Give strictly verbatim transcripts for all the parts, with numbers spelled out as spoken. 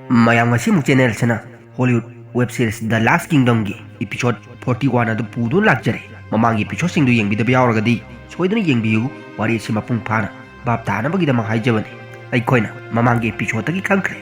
ꯃꯌꯥꯝ, ꯉꯁꯤꯃꯨꯛ ꯆꯦꯅꯦꯜꯁꯤꯅ Hollywood web series ꯗ ꯂꯥꯁ ꯀꯤꯡꯗꯝꯒꯤ episode forty one ꯑꯗꯨ ꯄꯨꯗꯨꯅ ꯂꯥꯛꯆꯔꯦ꯫ ꯃꯃꯥꯡꯒꯤ ꯏꯄꯤꯁꯣꯗꯁꯤꯡꯗꯨ ꯌꯦꯡꯕꯤꯗꯕ ꯌꯥꯎꯔꯒꯗꯤ ꯁꯣꯏꯗꯅ ꯌꯦꯡꯕꯤꯌꯨ, ꯋꯥꯔꯤ ꯑꯁꯤ ꯃꯄꯨꯡ ꯐꯥꯅ ꯚꯥꯞ ꯇꯥꯅꯕꯒꯤꯗꯃꯛ ꯍꯥꯏꯖꯕꯅꯤ꯫ ꯑꯩꯈꯣꯏꯅ ꯃꯃꯥꯡꯒꯤ ꯏꯄꯤꯁꯣꯗꯇꯒꯤ ꯈꯪꯈ꯭ꯔꯦ,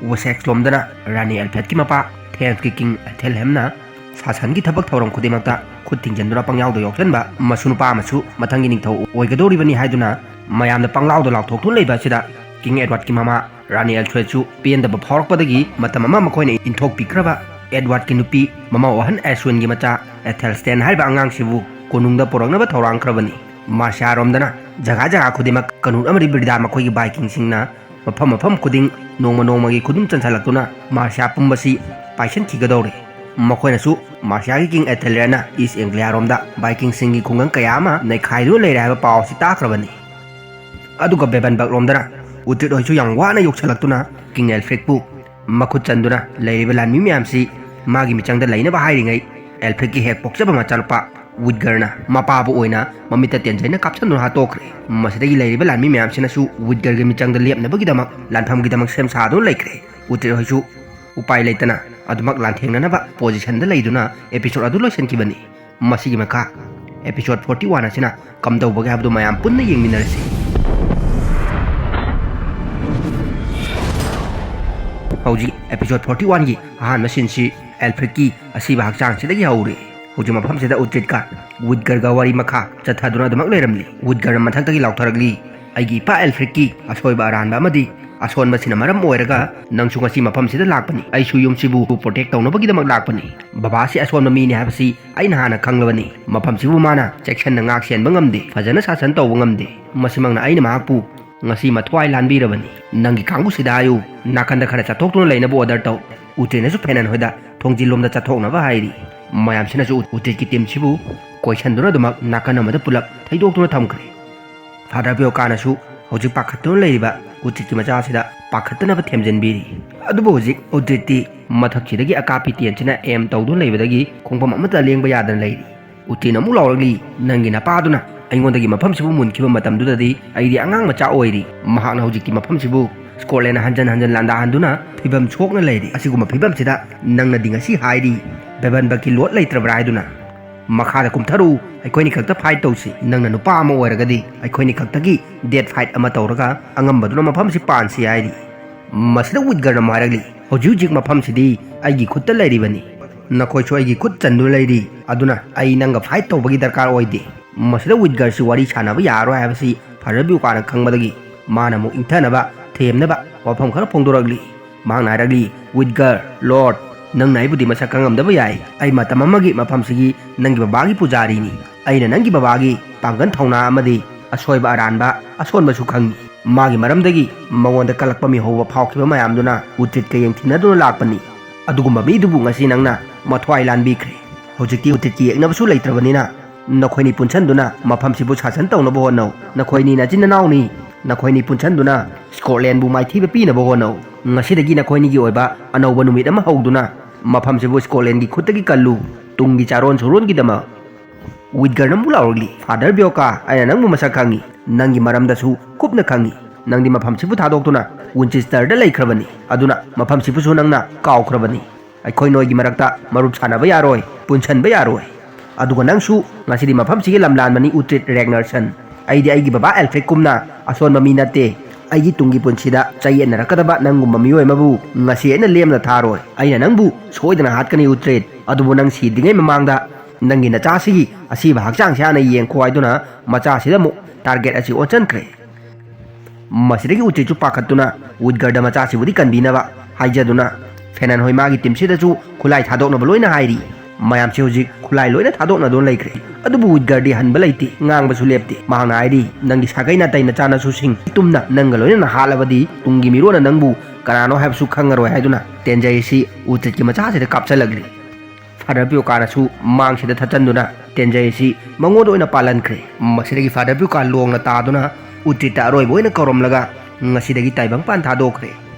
ꯋꯦꯁꯦꯛꯁ ꯂꯣꯝꯗꯅ ꯔꯥꯅꯤ ꯑꯦꯜꯐ꯭ꯔꯦꯗꯀꯤ ꯃꯄꯥ ꯊꯦꯟꯁꯀꯤ ꯀꯤꯡ ꯑꯦꯊꯦꯜꯍꯦꯝꯅ ꯁꯥꯁꯟꯒꯤ ꯊꯕꯛ ꯊꯧꯔꯝ ꯈꯨꯗꯤꯡꯃꯛꯇ ꯈꯨꯠ ꯊꯤꯡꯖꯤꯟꯗꯨꯅ ꯄꯪꯌꯥꯎꯗ ꯌꯥꯎꯁꯟꯕ ꯃꯁꯨ ꯅꯨꯄꯥ ꯑꯃꯁꯨ ꯃꯊꯪꯒꯤ ꯅꯤꯡꯊꯧ ꯑꯣꯏꯒꯗꯧꯔꯤꯕꯅꯤ ꯍꯥꯏꯗꯨꯅ ꯃꯌꯥꯝꯅ ꯄꯪꯂꯥꯎꯗ ꯂꯥꯎꯊꯣꯛꯇꯨꯅ ꯂꯩꯕ ꯑꯁꯤꯗ ꯀꯤꯡ ꯑꯦꯗꯋꯥꯔꯗꯀꯤ ꯃꯃꯥ ꯔꯥꯅꯤ ꯑꯦꯜꯊ꯭ꯔꯦꯗꯁꯨ ꯄꯦꯟꯗꯕ ꯐꯥꯎꯔꯛꯄꯗꯒꯤ ꯃꯇꯝ ꯑꯃ ꯃꯈꯣꯏꯅ ꯏꯟꯊꯣꯛꯄꯤꯈ꯭ꯔꯕ ꯑꯦꯗꯋꯥꯔꯗꯀꯤ ꯅꯨꯄꯤ ꯃꯃꯧ ꯑꯍꯟ ꯑꯦꯁꯋꯤꯟꯒꯤ ꯃꯆꯥ ꯑꯦꯊꯦꯜꯁꯇꯦꯟ ꯍꯥꯏꯔꯤꯕ ꯑꯉꯥꯡꯁꯤꯕꯨ ꯀꯣꯅꯨꯡꯗ ꯄꯨꯔꯛꯅꯕ ꯊꯧꯔꯥꯡꯈ꯭ꯔꯕꯅꯤ꯫ ꯃꯥꯔꯁꯤꯌꯥꯔꯣꯝꯗꯅ ꯖꯒꯥ ꯖꯒꯥ ꯈꯨꯗꯤꯡꯃꯛ ꯀꯅꯨꯠ ꯑꯃꯗꯤ ꯕ꯭ꯔꯤꯗꯥ ꯃꯈꯣꯏꯒꯤ ꯚꯥꯏꯀꯤꯡꯁꯤꯡꯅ ꯃꯐꯝ ꯃꯐꯝ ꯈꯨꯗꯤꯡ ꯅꯣꯡꯃ ꯅꯣꯡꯃꯒꯤ ꯈꯨꯗꯨꯝ ꯆꯟꯁꯤꯜꯂꯛꯇꯨꯅ ꯃꯥꯔꯁꯤꯌꯥ ꯄꯨꯝꯕꯁꯤ ꯄꯥꯏꯁꯤꯟꯈꯤꯒꯗꯧꯔꯦ꯫ ꯃꯈꯣꯏꯅꯁꯨ ꯃꯥꯔꯁꯤꯌꯥꯒꯤ ꯀꯤꯡ ꯑꯦꯊꯦꯜꯔꯦꯗꯅ ꯏꯁ ꯑꯦꯡꯒ꯭ꯂꯤꯌꯥꯔꯣꯝꯗ ꯚꯥꯏꯀꯤꯡꯁꯤꯡꯒꯤ ꯈꯨꯡꯒꯪ ꯀꯌꯥ ꯑꯃ ꯅꯩꯈꯥꯏꯗꯨꯅ ꯂꯩꯔꯦ ꯍꯥꯏꯕ ꯄꯥꯎ ꯑꯁꯤ ꯇꯥꯈ꯭ꯔꯕꯅꯤ꯫ ꯑꯗꯨꯒ ꯕꯦꯕꯟꯕꯔꯒ ꯂꯣꯝꯗꯅ ꯎꯇ꯭ꯔꯤꯠ ꯍꯣꯏꯁꯨ ꯌꯥꯝ ꯋꯥꯅ ꯌꯧꯁꯤꯜꯂꯛꯇꯨꯅ ꯀꯤꯡ ꯑꯦꯜꯐ꯭ꯔꯦꯗꯄꯨ ꯃꯈꯨꯠ ꯆꯟꯗꯨꯅ ꯂꯩꯔꯤꯕ ꯂꯥꯟꯃꯤ ꯃꯌꯥꯝꯁꯤ ꯃꯥꯒꯤ ꯃꯤꯆꯪꯗ ꯂꯩꯅꯕ ꯍꯥꯏꯔꯤꯉꯩ, ꯑꯦꯜꯐ꯭ꯔꯦꯗꯀꯤ ꯍꯦꯛ ꯄꯣꯛꯆꯕ ꯃꯆꯥꯅꯨꯄ ꯋꯤꯠꯒꯔꯅ ꯃꯄꯥꯕꯨ ꯑꯣꯏꯅ ꯃꯃꯤꯠꯇ ꯇꯦꯟꯖꯩꯅ ꯀꯥꯞꯁꯤꯟꯗꯨꯅ ꯍꯥꯠꯇꯣꯛꯈ꯭ꯔꯦ꯫ ꯃꯁꯤꯗꯒꯤ ꯂꯩꯔꯤꯕ ꯂꯥꯟꯃꯤ ꯃꯌꯥꯝꯁꯤꯅꯁꯨ ꯋꯤꯠꯒꯔꯒꯤ ꯃꯤꯆꯪꯗ ꯂꯦꯞꯅꯕꯒꯤꯗꯃꯛ ꯂꯥꯟꯐꯝꯒꯤꯗꯃꯛ ꯁꯦꯝ ꯁꯥꯗꯨꯅ ꯂꯩꯈ꯭ꯔꯦ꯫ ꯎꯇ꯭ꯔꯤꯠ ꯍꯣꯏꯁꯨ ꯎꯄꯥꯏ ꯂꯩꯇꯅ ꯑꯗꯨꯃꯛ ꯂꯥꯟꯊꯦꯡꯅꯅꯕ ꯄꯣꯖꯤꯁꯟꯗ ꯂꯩꯗꯨꯅ ꯑꯦꯄꯤꯁꯣꯗ ꯑꯗꯨ ꯂꯣꯏꯁꯤꯟꯈꯤꯕꯅꯤ꯫ ꯃꯁꯤꯒꯤ ꯃꯈꯥ ꯑꯦꯄꯤꯁꯣꯗ ꯐꯣꯔꯇꯤ ꯋꯥꯟ ꯑꯁꯤꯅ ꯀꯝꯗꯧꯕꯒꯦ ꯍꯥꯏꯕꯗꯨ ꯃꯌꯥꯝ ꯄꯨꯟꯅ ꯌꯦꯡꯃꯤꯟꯅꯔꯁꯤ꯫ ꯍꯧꯖꯤꯛ ꯑꯦꯄꯤꯁꯣꯗ ꯐꯣꯔꯇꯤ ꯋꯥꯟꯒꯤ ꯑꯍꯥꯟꯕ ꯁꯤꯟꯁꯤ ꯑꯦꯜꯐ꯭ꯔꯦꯗꯀꯤ ꯑꯁꯤꯕ ꯍꯛꯆꯥꯡꯁꯤꯗꯒꯤ ꯍꯧꯔꯦ꯫ ꯍꯧꯖꯤꯛ ꯃꯐꯝꯁꯤꯗ ꯎꯇ꯭ꯔꯤꯠꯀ ꯋꯤꯠꯒꯔꯒ ꯋꯥꯔꯤ ꯃꯈꯥ ꯆꯠꯊꯗꯨꯅ ꯑꯗꯨꯃꯛ ꯂꯩꯔꯝꯂꯤ꯫ ꯋꯤꯠꯒꯔꯅ ꯃꯊꯛꯇꯒꯤ ꯂꯥꯎꯊꯔꯛꯂꯤ, "ꯑꯩꯒꯤ ꯏꯄꯥ ꯑꯦꯜꯐ꯭ꯔꯦꯗꯀꯤ ꯑꯁꯣꯏꯕ ꯑꯔꯥꯟꯕ ꯑꯃꯗꯤ ꯑꯁꯣꯟꯕꯁꯤꯅ ꯃꯔꯝ ꯑꯣꯏꯔꯒ ꯅꯪꯁꯨ ꯉꯁꯤ ꯃꯐꯝꯁꯤꯗ ꯂꯥꯛꯄꯅꯤ꯫ ꯑꯩꯁꯨ ꯌꯨꯝꯁꯤꯕꯨ ꯄ꯭ꯔꯣꯇꯦꯛ ꯇꯧꯅꯕꯒꯤꯗꯃꯛ ꯂꯥꯛꯄꯅꯤ꯫ ꯕꯕꯥꯁꯤ ꯑꯁꯣꯟꯕ ꯃꯤꯅꯤ ꯍꯥꯏꯕꯁꯤ ꯑꯩꯅ ꯍꯥꯟꯅ ꯈꯪꯂꯕꯅꯤ꯫ ꯃꯐꯝꯁꯤꯕꯨ ꯃꯥꯅ ꯆꯦꯛꯁꯤꯟꯅ ꯉꯥꯛ ꯁꯦꯟꯕ ꯉꯝꯗꯦ, ꯐꯖꯅ ꯁꯥꯁꯟ ꯇꯧꯕ ꯉꯝꯗꯦ꯫ ꯃꯁꯤꯃꯛꯅ ꯑꯩꯅ ꯃꯍꯥꯛꯄꯨ ꯉꯁꯤ ꯃꯊ꯭ꯋꯥꯏ ꯂꯥꯟꯕꯤꯔꯕꯅꯤ꯫ ꯅꯪꯒꯤ ꯀꯥꯡꯕꯨꯁꯤꯗ ꯍꯥꯏꯌꯨ, ꯅꯥꯀꯟꯗ ꯈꯔ ꯆꯠꯊꯣꯛꯇꯨꯅ ꯂꯩꯅꯕ ꯑꯣꯔꯗꯔ ꯇꯧ꯫" ꯎꯇ꯭ꯔꯤꯠꯅꯁꯨ ꯐꯦꯅꯟ ꯍꯣꯏꯗ ꯊꯣꯡꯖꯤꯜꯂꯣꯝꯗ ꯆꯠꯊꯣꯛꯅꯕ ꯍꯥꯏꯔꯤ꯫ ꯃꯌꯥꯝꯁꯤꯅꯁꯨ ꯎꯇ꯭ꯔꯤꯠꯀꯤ ꯇꯤꯝꯁꯤꯕꯨ ꯀꯣꯏꯁꯟꯗꯨꯅ ꯑꯗꯨꯃꯛ ꯅꯥꯀꯟ ꯑꯃꯗ ꯄꯨꯂꯞ ꯊꯩꯗꯣꯛꯇꯨꯅ ꯊꯝꯈ꯭ꯔꯦ꯫ ꯐꯥꯗꯔ ꯕꯤꯌꯣꯀꯥꯅꯁꯨ ꯍꯧꯖꯤꯛ ꯄꯥꯈꯠꯇꯨꯅ ꯂꯩꯔꯤꯕ ꯎꯇ꯭ꯔꯤꯠꯀꯤ ꯃꯆꯥꯁꯤꯗ ꯄꯥꯈꯠꯇꯅꯕ ꯊꯦꯝꯖꯤꯟꯕꯤꯔꯤ꯫ ꯑꯗꯨꯕꯨ ꯍꯧꯖꯤꯛ ꯎꯇ꯭ꯔꯤꯠꯇꯤ ꯃꯊꯛꯁꯤꯗꯒꯤ ꯑꯀꯥꯞꯄꯤ ꯇꯦꯟꯁꯤꯅ ꯑꯦꯝ ꯇꯧꯗꯨꯅ ꯂꯩꯕꯗꯒꯤ ꯈꯣꯡꯐꯝ ꯑꯃꯠꯇ ꯂꯦꯡꯕ ꯌꯥꯗꯅ ꯂꯩꯔꯤ꯫ ꯎꯇ꯭ꯔꯤꯠꯅ ꯑꯃꯨꯛ ꯂꯥꯎꯔꯛꯂꯤ, "ꯅꯪꯒꯤ ꯅꯄꯥꯗꯨꯅ ꯑꯩꯉꯣꯟꯗꯒꯤ ꯃꯐꯝꯁꯤꯕꯨ ꯃꯨꯟꯈꯤꯕ ꯃꯇꯝꯗꯨꯗꯗꯤ ꯑꯩꯗꯤ ꯑꯉꯥꯡ ꯃꯆꯥ ꯑꯣꯏꯔꯤ꯫ ꯃꯍꯥꯛꯅ ꯍꯧꯖꯤꯛꯇꯤ ꯃꯐꯝꯁꯤꯕꯨ ꯁ꯭ꯀꯣꯠꯂꯦꯟꯗ ꯍꯟꯖꯟ ꯍꯟꯖꯟ ꯂꯥꯟꯗꯥꯍꯟꯗꯨꯅ ꯐꯤꯕꯝ ꯁꯣꯛꯅ ꯂꯩꯔꯤ꯫ ꯑꯁꯤꯒꯨꯝꯕ ꯐꯤꯕꯝꯁꯤꯗ ꯅꯪꯅꯗꯤ ꯉꯁꯤ ꯍꯥꯏꯔꯤ, ꯕꯦꯕꯟꯕꯛꯀꯤ ꯂꯣꯠ ꯂꯩꯇ꯭ꯔꯕ꯭ꯔꯥ ꯍꯥꯏꯗꯨꯅ꯫ "ꯃꯈꯥꯗ ꯀꯨꯝꯊꯔꯨ, ꯑꯩꯈꯣꯏꯅꯤ ꯈꯛꯇ ꯐꯥꯏꯠ ꯇꯧꯁꯤ꯫ ꯅꯪꯅ ꯅꯨꯄꯥ ꯑꯃ ꯑꯣꯏꯔꯒꯗꯤ ꯑꯩꯈꯣꯏꯅꯤ ꯈꯛꯇꯒꯤ ꯗꯦꯠ ꯐꯥꯏꯠ ꯑꯃ ꯇꯧꯔꯒ ꯑꯉꯝꯕꯗꯨꯅ ꯃꯐꯝꯁꯤ ꯄꯥꯟꯁꯤ" ꯍꯥꯏꯔꯤ꯫ ꯃꯁꯤꯗ ꯋꯤꯠꯒꯔꯅ ꯑꯃꯨꯛ ꯍꯥꯏꯔꯛꯂꯤ, "ꯍꯧꯖꯤꯛ ꯍꯧꯖꯤꯛ ꯃꯐꯝꯁꯤꯗꯤ ꯑꯩꯒꯤ ꯈꯨꯠꯇ ꯂꯩꯔꯤꯕꯅꯤ꯫ ꯅꯈꯣꯏꯁꯨ ꯑꯩꯒꯤ ꯈꯨꯠ ꯆꯟꯗꯨꯅ ꯂꯩꯔꯤ꯫ ꯑꯗꯨꯅ ꯑꯩ ꯅꯪꯒ ꯐꯥꯏꯠ ꯇꯧꯕꯒꯤ ꯗꯔꯀꯥꯔ ꯑꯣꯏꯗꯦ"꯫ ꯃꯁꯤꯗ ꯋꯤꯠꯒꯔꯁꯤ ꯋꯥꯔꯤ ꯁꯥꯟꯅꯕ ꯌꯥꯔꯣꯏ ꯍꯥꯏꯕꯁꯤ ꯐꯥꯗꯔ ꯕ꯭ꯌꯨꯀꯥꯅ ꯈꯪꯕꯗꯒꯤ ꯃꯥꯅ ꯑꯃꯨꯛ ꯏꯪꯊꯅꯕ, ꯊꯦꯝꯅꯕ ꯋꯥꯐꯝ ꯈꯔ ꯐꯣꯡꯗꯣꯔꯛꯂꯤ꯫ ꯃꯍꯥꯛꯅ ꯍꯥꯏꯔꯛꯂꯤ, "ꯋꯤꯠꯒꯔ, ꯂꯣꯔꯗ, ꯅꯪꯅ ꯑꯩꯕꯨꯗꯤ ꯃꯁꯛ ꯈꯪꯉꯝꯗꯕ ꯌꯥꯏ꯫ ꯑꯩ ꯃꯇꯝ ꯑꯃꯒꯤ ꯃꯐꯝꯁꯤꯒꯤ ꯅꯪꯒꯤ ꯕꯕꯥꯒꯤ ꯄꯨꯖꯥꯔꯤꯅꯤ꯫ ꯑꯩꯅ ꯅꯪꯒꯤ ꯕꯕꯥꯒꯤ ꯄꯥꯡꯒꯜ ꯊꯧꯅꯥ ꯑꯃꯗꯤ ꯑꯁꯣꯏꯕ ꯑꯔꯥꯟꯕ ꯑꯁꯣꯟꯕꯁꯨ ꯈꯪꯏ꯫ ꯃꯥꯒꯤ ꯃꯔꯝꯗꯒꯤ ꯃꯉꯣꯟꯗ ꯀꯜꯂꯛꯄ ꯃꯤꯍꯧꯕ ꯐꯥꯎꯈꯤꯕ ꯃꯌꯥꯝꯗꯨꯅ ꯎꯇ꯭ꯔꯤꯠꯀ ꯌꯦꯡꯊꯤꯅꯗꯨꯅ ꯂꯥꯛꯄꯅꯤ꯫ ꯑꯗꯨꯒꯨꯝꯕ ꯃꯤꯗꯨꯕꯨ ꯉꯁꯤ ꯅꯪꯅ ꯃꯊ꯭ꯋꯥꯏ ꯂꯥꯟꯕꯤꯈ꯭ꯔꯦ꯫ ꯍꯧꯖꯤꯛꯇꯤ ꯎꯇ꯭ꯔꯤꯠꯀꯤ ꯌꯦꯛꯅꯕꯁꯨ ꯂꯩꯇ꯭ꯔꯕꯅꯤꯅ ꯅꯈꯣꯏꯅꯤ ꯄꯨꯟꯁꯟꯗꯨꯅ ꯃꯐꯝꯁꯤꯕꯨ ꯁꯥꯁꯟ ꯇꯧꯅꯕ ꯍꯣꯠꯅꯧ꯫ ꯅꯈꯣꯏꯅꯤ ꯅꯆꯤꯟ ꯅꯅꯥꯎꯅꯤ꯫ ꯅꯈꯣꯏꯅꯤ ꯄꯨꯟꯁꯟꯗꯨꯅ ꯁ꯭ꯀꯣꯠꯂꯦꯟꯕꯨ ꯃꯥꯏꯊꯤꯕ ꯄꯤꯅꯕ ꯍꯣꯠꯅꯧ꯫ ꯉꯁꯤꯗꯒꯤ ꯅꯈꯣꯏꯅꯤꯒꯤ ꯑꯣꯏꯕ ꯑꯅꯧꯕ ꯅꯨꯃꯤꯠ ꯑꯃ ꯍꯧꯗꯨꯅ ꯃꯐꯝꯁꯤꯕꯨ ꯁ꯭ꯀꯣꯠꯂꯦꯟꯒꯤ ꯈꯨꯠꯇꯒꯤ ꯀꯜꯂꯨ꯫ ꯇꯨꯡꯒꯤ ꯆꯥꯔꯣꯟ ꯁꯨꯔꯣꯟꯒꯤꯗꯃꯛ"꯫ ꯋꯤꯠꯒꯔꯅ ꯑꯃꯨꯛ ꯂꯥꯎꯔꯛꯂꯤ, "ꯐꯥꯗꯔ ꯕ꯭ꯌꯣꯀꯥ, ꯑꯩꯅ ꯅꯪꯕꯨ ꯃꯁꯛ ꯈꯪꯏ꯫ ꯅꯪꯒꯤ ꯃꯔꯝꯗꯁꯨ ꯀꯨꯞꯅ ꯈꯪꯏ꯫ ꯅꯪꯗꯤ ꯃꯐꯝꯁꯤꯕꯨ ꯊꯥꯗꯣꯛꯇꯨꯅ ꯋꯤꯟꯆꯦꯁꯇꯔꯗ ꯂꯩꯈ꯭ꯔꯕꯅꯤ꯫ ꯑꯗꯨꯅ ꯃꯐꯝꯁꯤꯕꯨꯁꯨ ꯅꯪꯅ ꯀꯥꯎꯈ꯭ꯔꯕꯅꯤ꯫ ꯑꯩꯈꯣꯏ ꯅꯣꯏꯒꯤ ꯃꯔꯛꯇ ꯃꯔꯨꯞ ꯁꯥꯟꯅꯕ ꯌꯥꯔꯣꯏ, ꯄꯨꯟꯁꯟꯕ ꯌꯥꯔꯣꯏ꯫ ꯑꯗꯨꯒ ꯅꯪꯁꯨ ꯉꯁꯤꯗꯤ ꯃꯐꯝꯁꯤꯒꯤ ꯂꯝꯂꯥꯟꯕꯅꯤ, ꯎꯇ꯭ꯔꯤꯠ ꯔꯦꯒꯅꯔꯁꯟ꯫ ꯑꯩꯗꯤ ꯑꯩꯒꯤ ꯕꯕꯥ ꯑꯦꯜꯐ꯭ꯔꯦꯗꯀꯨꯝꯅ ꯑꯁꯣꯟꯕ ꯃꯤ ꯅꯠꯇꯦ꯫ ꯑꯩꯒꯤ ꯇꯨꯡꯒꯤ ꯄꯨꯟꯁꯤꯗ ꯆꯌꯦꯠꯅꯔꯛꯀꯗꯕ ꯅꯪꯒꯨꯝꯕ ꯃꯤꯑꯣꯏ ꯑꯃꯕꯨ ꯉꯁꯤ ꯑꯩꯅ ꯂꯦꯝꯅ ꯊꯥꯔꯣꯏ꯫ ꯑꯩꯅ ꯅꯪꯕꯨ ꯁꯣꯏꯗꯅ ꯍꯥꯠꯀꯅꯤ, ꯎꯇ꯭ꯔꯤꯠ꯫ ꯑꯗꯨꯕꯨ ꯅꯪ ꯁꯤꯗ꯭ꯔꯤꯉꯩ ꯃꯃꯥꯡꯗ ꯅꯪꯒꯤ ꯅꯆꯥꯁꯤꯒꯤ ꯑꯁꯤꯕ ꯍꯛꯆꯥꯡꯁꯦ ꯍꯥꯟꯅ ꯌꯦꯡꯈꯣ" ꯍꯥꯏꯗꯨꯅ ꯃꯆꯥꯁꯤꯗ ꯑꯃꯨꯛ ꯇꯥꯔꯒꯦꯠ ꯑꯁꯤ ꯑꯣꯟꯁꯤꯟꯈ꯭ꯔꯦ꯫ ꯃꯁꯤꯗꯒꯤ ꯎꯇ꯭ꯔꯤꯠꯁꯨ ꯄꯥꯈꯠꯇꯨꯅ ꯋꯤꯠꯒꯔꯗ ꯃꯆꯥꯁꯤꯕꯨꯗꯤ ꯀꯟꯕꯤꯅꯕ ꯍꯥꯏꯖꯗꯨꯅ ꯐꯦꯅꯟ ꯍꯣꯏ ꯃꯥꯒꯤ ꯇꯤꯝꯁꯤꯗꯁꯨ ꯈꯨꯠꯂꯥꯏ ꯊꯥꯗꯣꯛꯅꯕ ꯂꯣꯏꯅ ꯍꯥꯏꯔꯤ꯫ ꯃꯌꯥꯝꯁꯤ ꯍꯧꯖꯤꯛ ꯈꯨꯠꯂꯥꯏ ꯂꯣꯏꯅ ꯊꯥꯗꯣꯛꯅꯗꯨꯅ ꯂꯩꯈ꯭ꯔꯦ꯫ ꯑꯗꯨꯕꯨ ꯋꯤꯠꯒꯔꯗꯤ ꯍꯟꯕ ꯂꯩꯇꯦ, ꯉꯥꯡꯕꯁꯨ ꯂꯦꯞꯇꯦ꯫ ꯃꯍꯥꯛꯅ ꯍꯥꯏꯔꯤ, "ꯅꯪꯒꯤ ꯁꯥꯒꯩ ꯅꯥꯇꯩ ꯅꯆꯥꯅꯁꯨꯁꯤꯡ ꯇꯨꯝꯅ ꯅꯪꯒ ꯂꯣꯏꯅꯅ ꯍꯥꯠꯂꯕꯗꯤ ꯇꯨꯡꯒꯤ ꯃꯤꯔꯣꯟꯅ ꯅꯪꯕꯨ ꯀꯅꯥꯅꯣ ꯍꯥꯏꯕꯁꯨ ꯈꯪꯉꯔꯣꯏ" ꯍꯥꯏꯗꯨꯅ ꯇꯦꯟꯖꯩ ꯑꯁꯤ ꯎꯇ꯭ꯔꯤꯠꯀꯤ ꯃꯆꯥꯁꯤꯗ ꯀꯥꯞꯁꯤꯜꯂꯛꯂꯤ꯫ ꯐꯥꯗꯔ ꯄ꯭ꯌꯨꯀꯥꯅꯁꯨ ꯃꯥꯡꯁꯤꯗ ꯊꯠꯆꯟꯗꯨꯅ ꯇꯦꯟꯖꯩ ꯑꯁꯤ ꯃꯉꯣꯟꯗ ꯑꯣꯏꯅ ꯄꯥꯜꯍꯟꯈ꯭ꯔꯦ꯫ ꯃꯁꯤꯗꯒꯤ ꯐꯥꯗꯔ ꯄ꯭ꯌꯨꯀꯥ ꯂꯣꯡꯅ ꯇꯥꯗꯨꯅ ꯎꯇ꯭ꯔꯤꯠꯇ ꯑꯔꯣꯏꯕ ꯑꯣꯏꯅ ꯀꯧꯔꯝꯂꯒ ꯉꯁꯤꯗꯒꯤ ꯇꯥꯏꯕꯪꯄꯥꯟ ꯊꯥꯗꯣꯛꯈ꯭ꯔꯦ꯫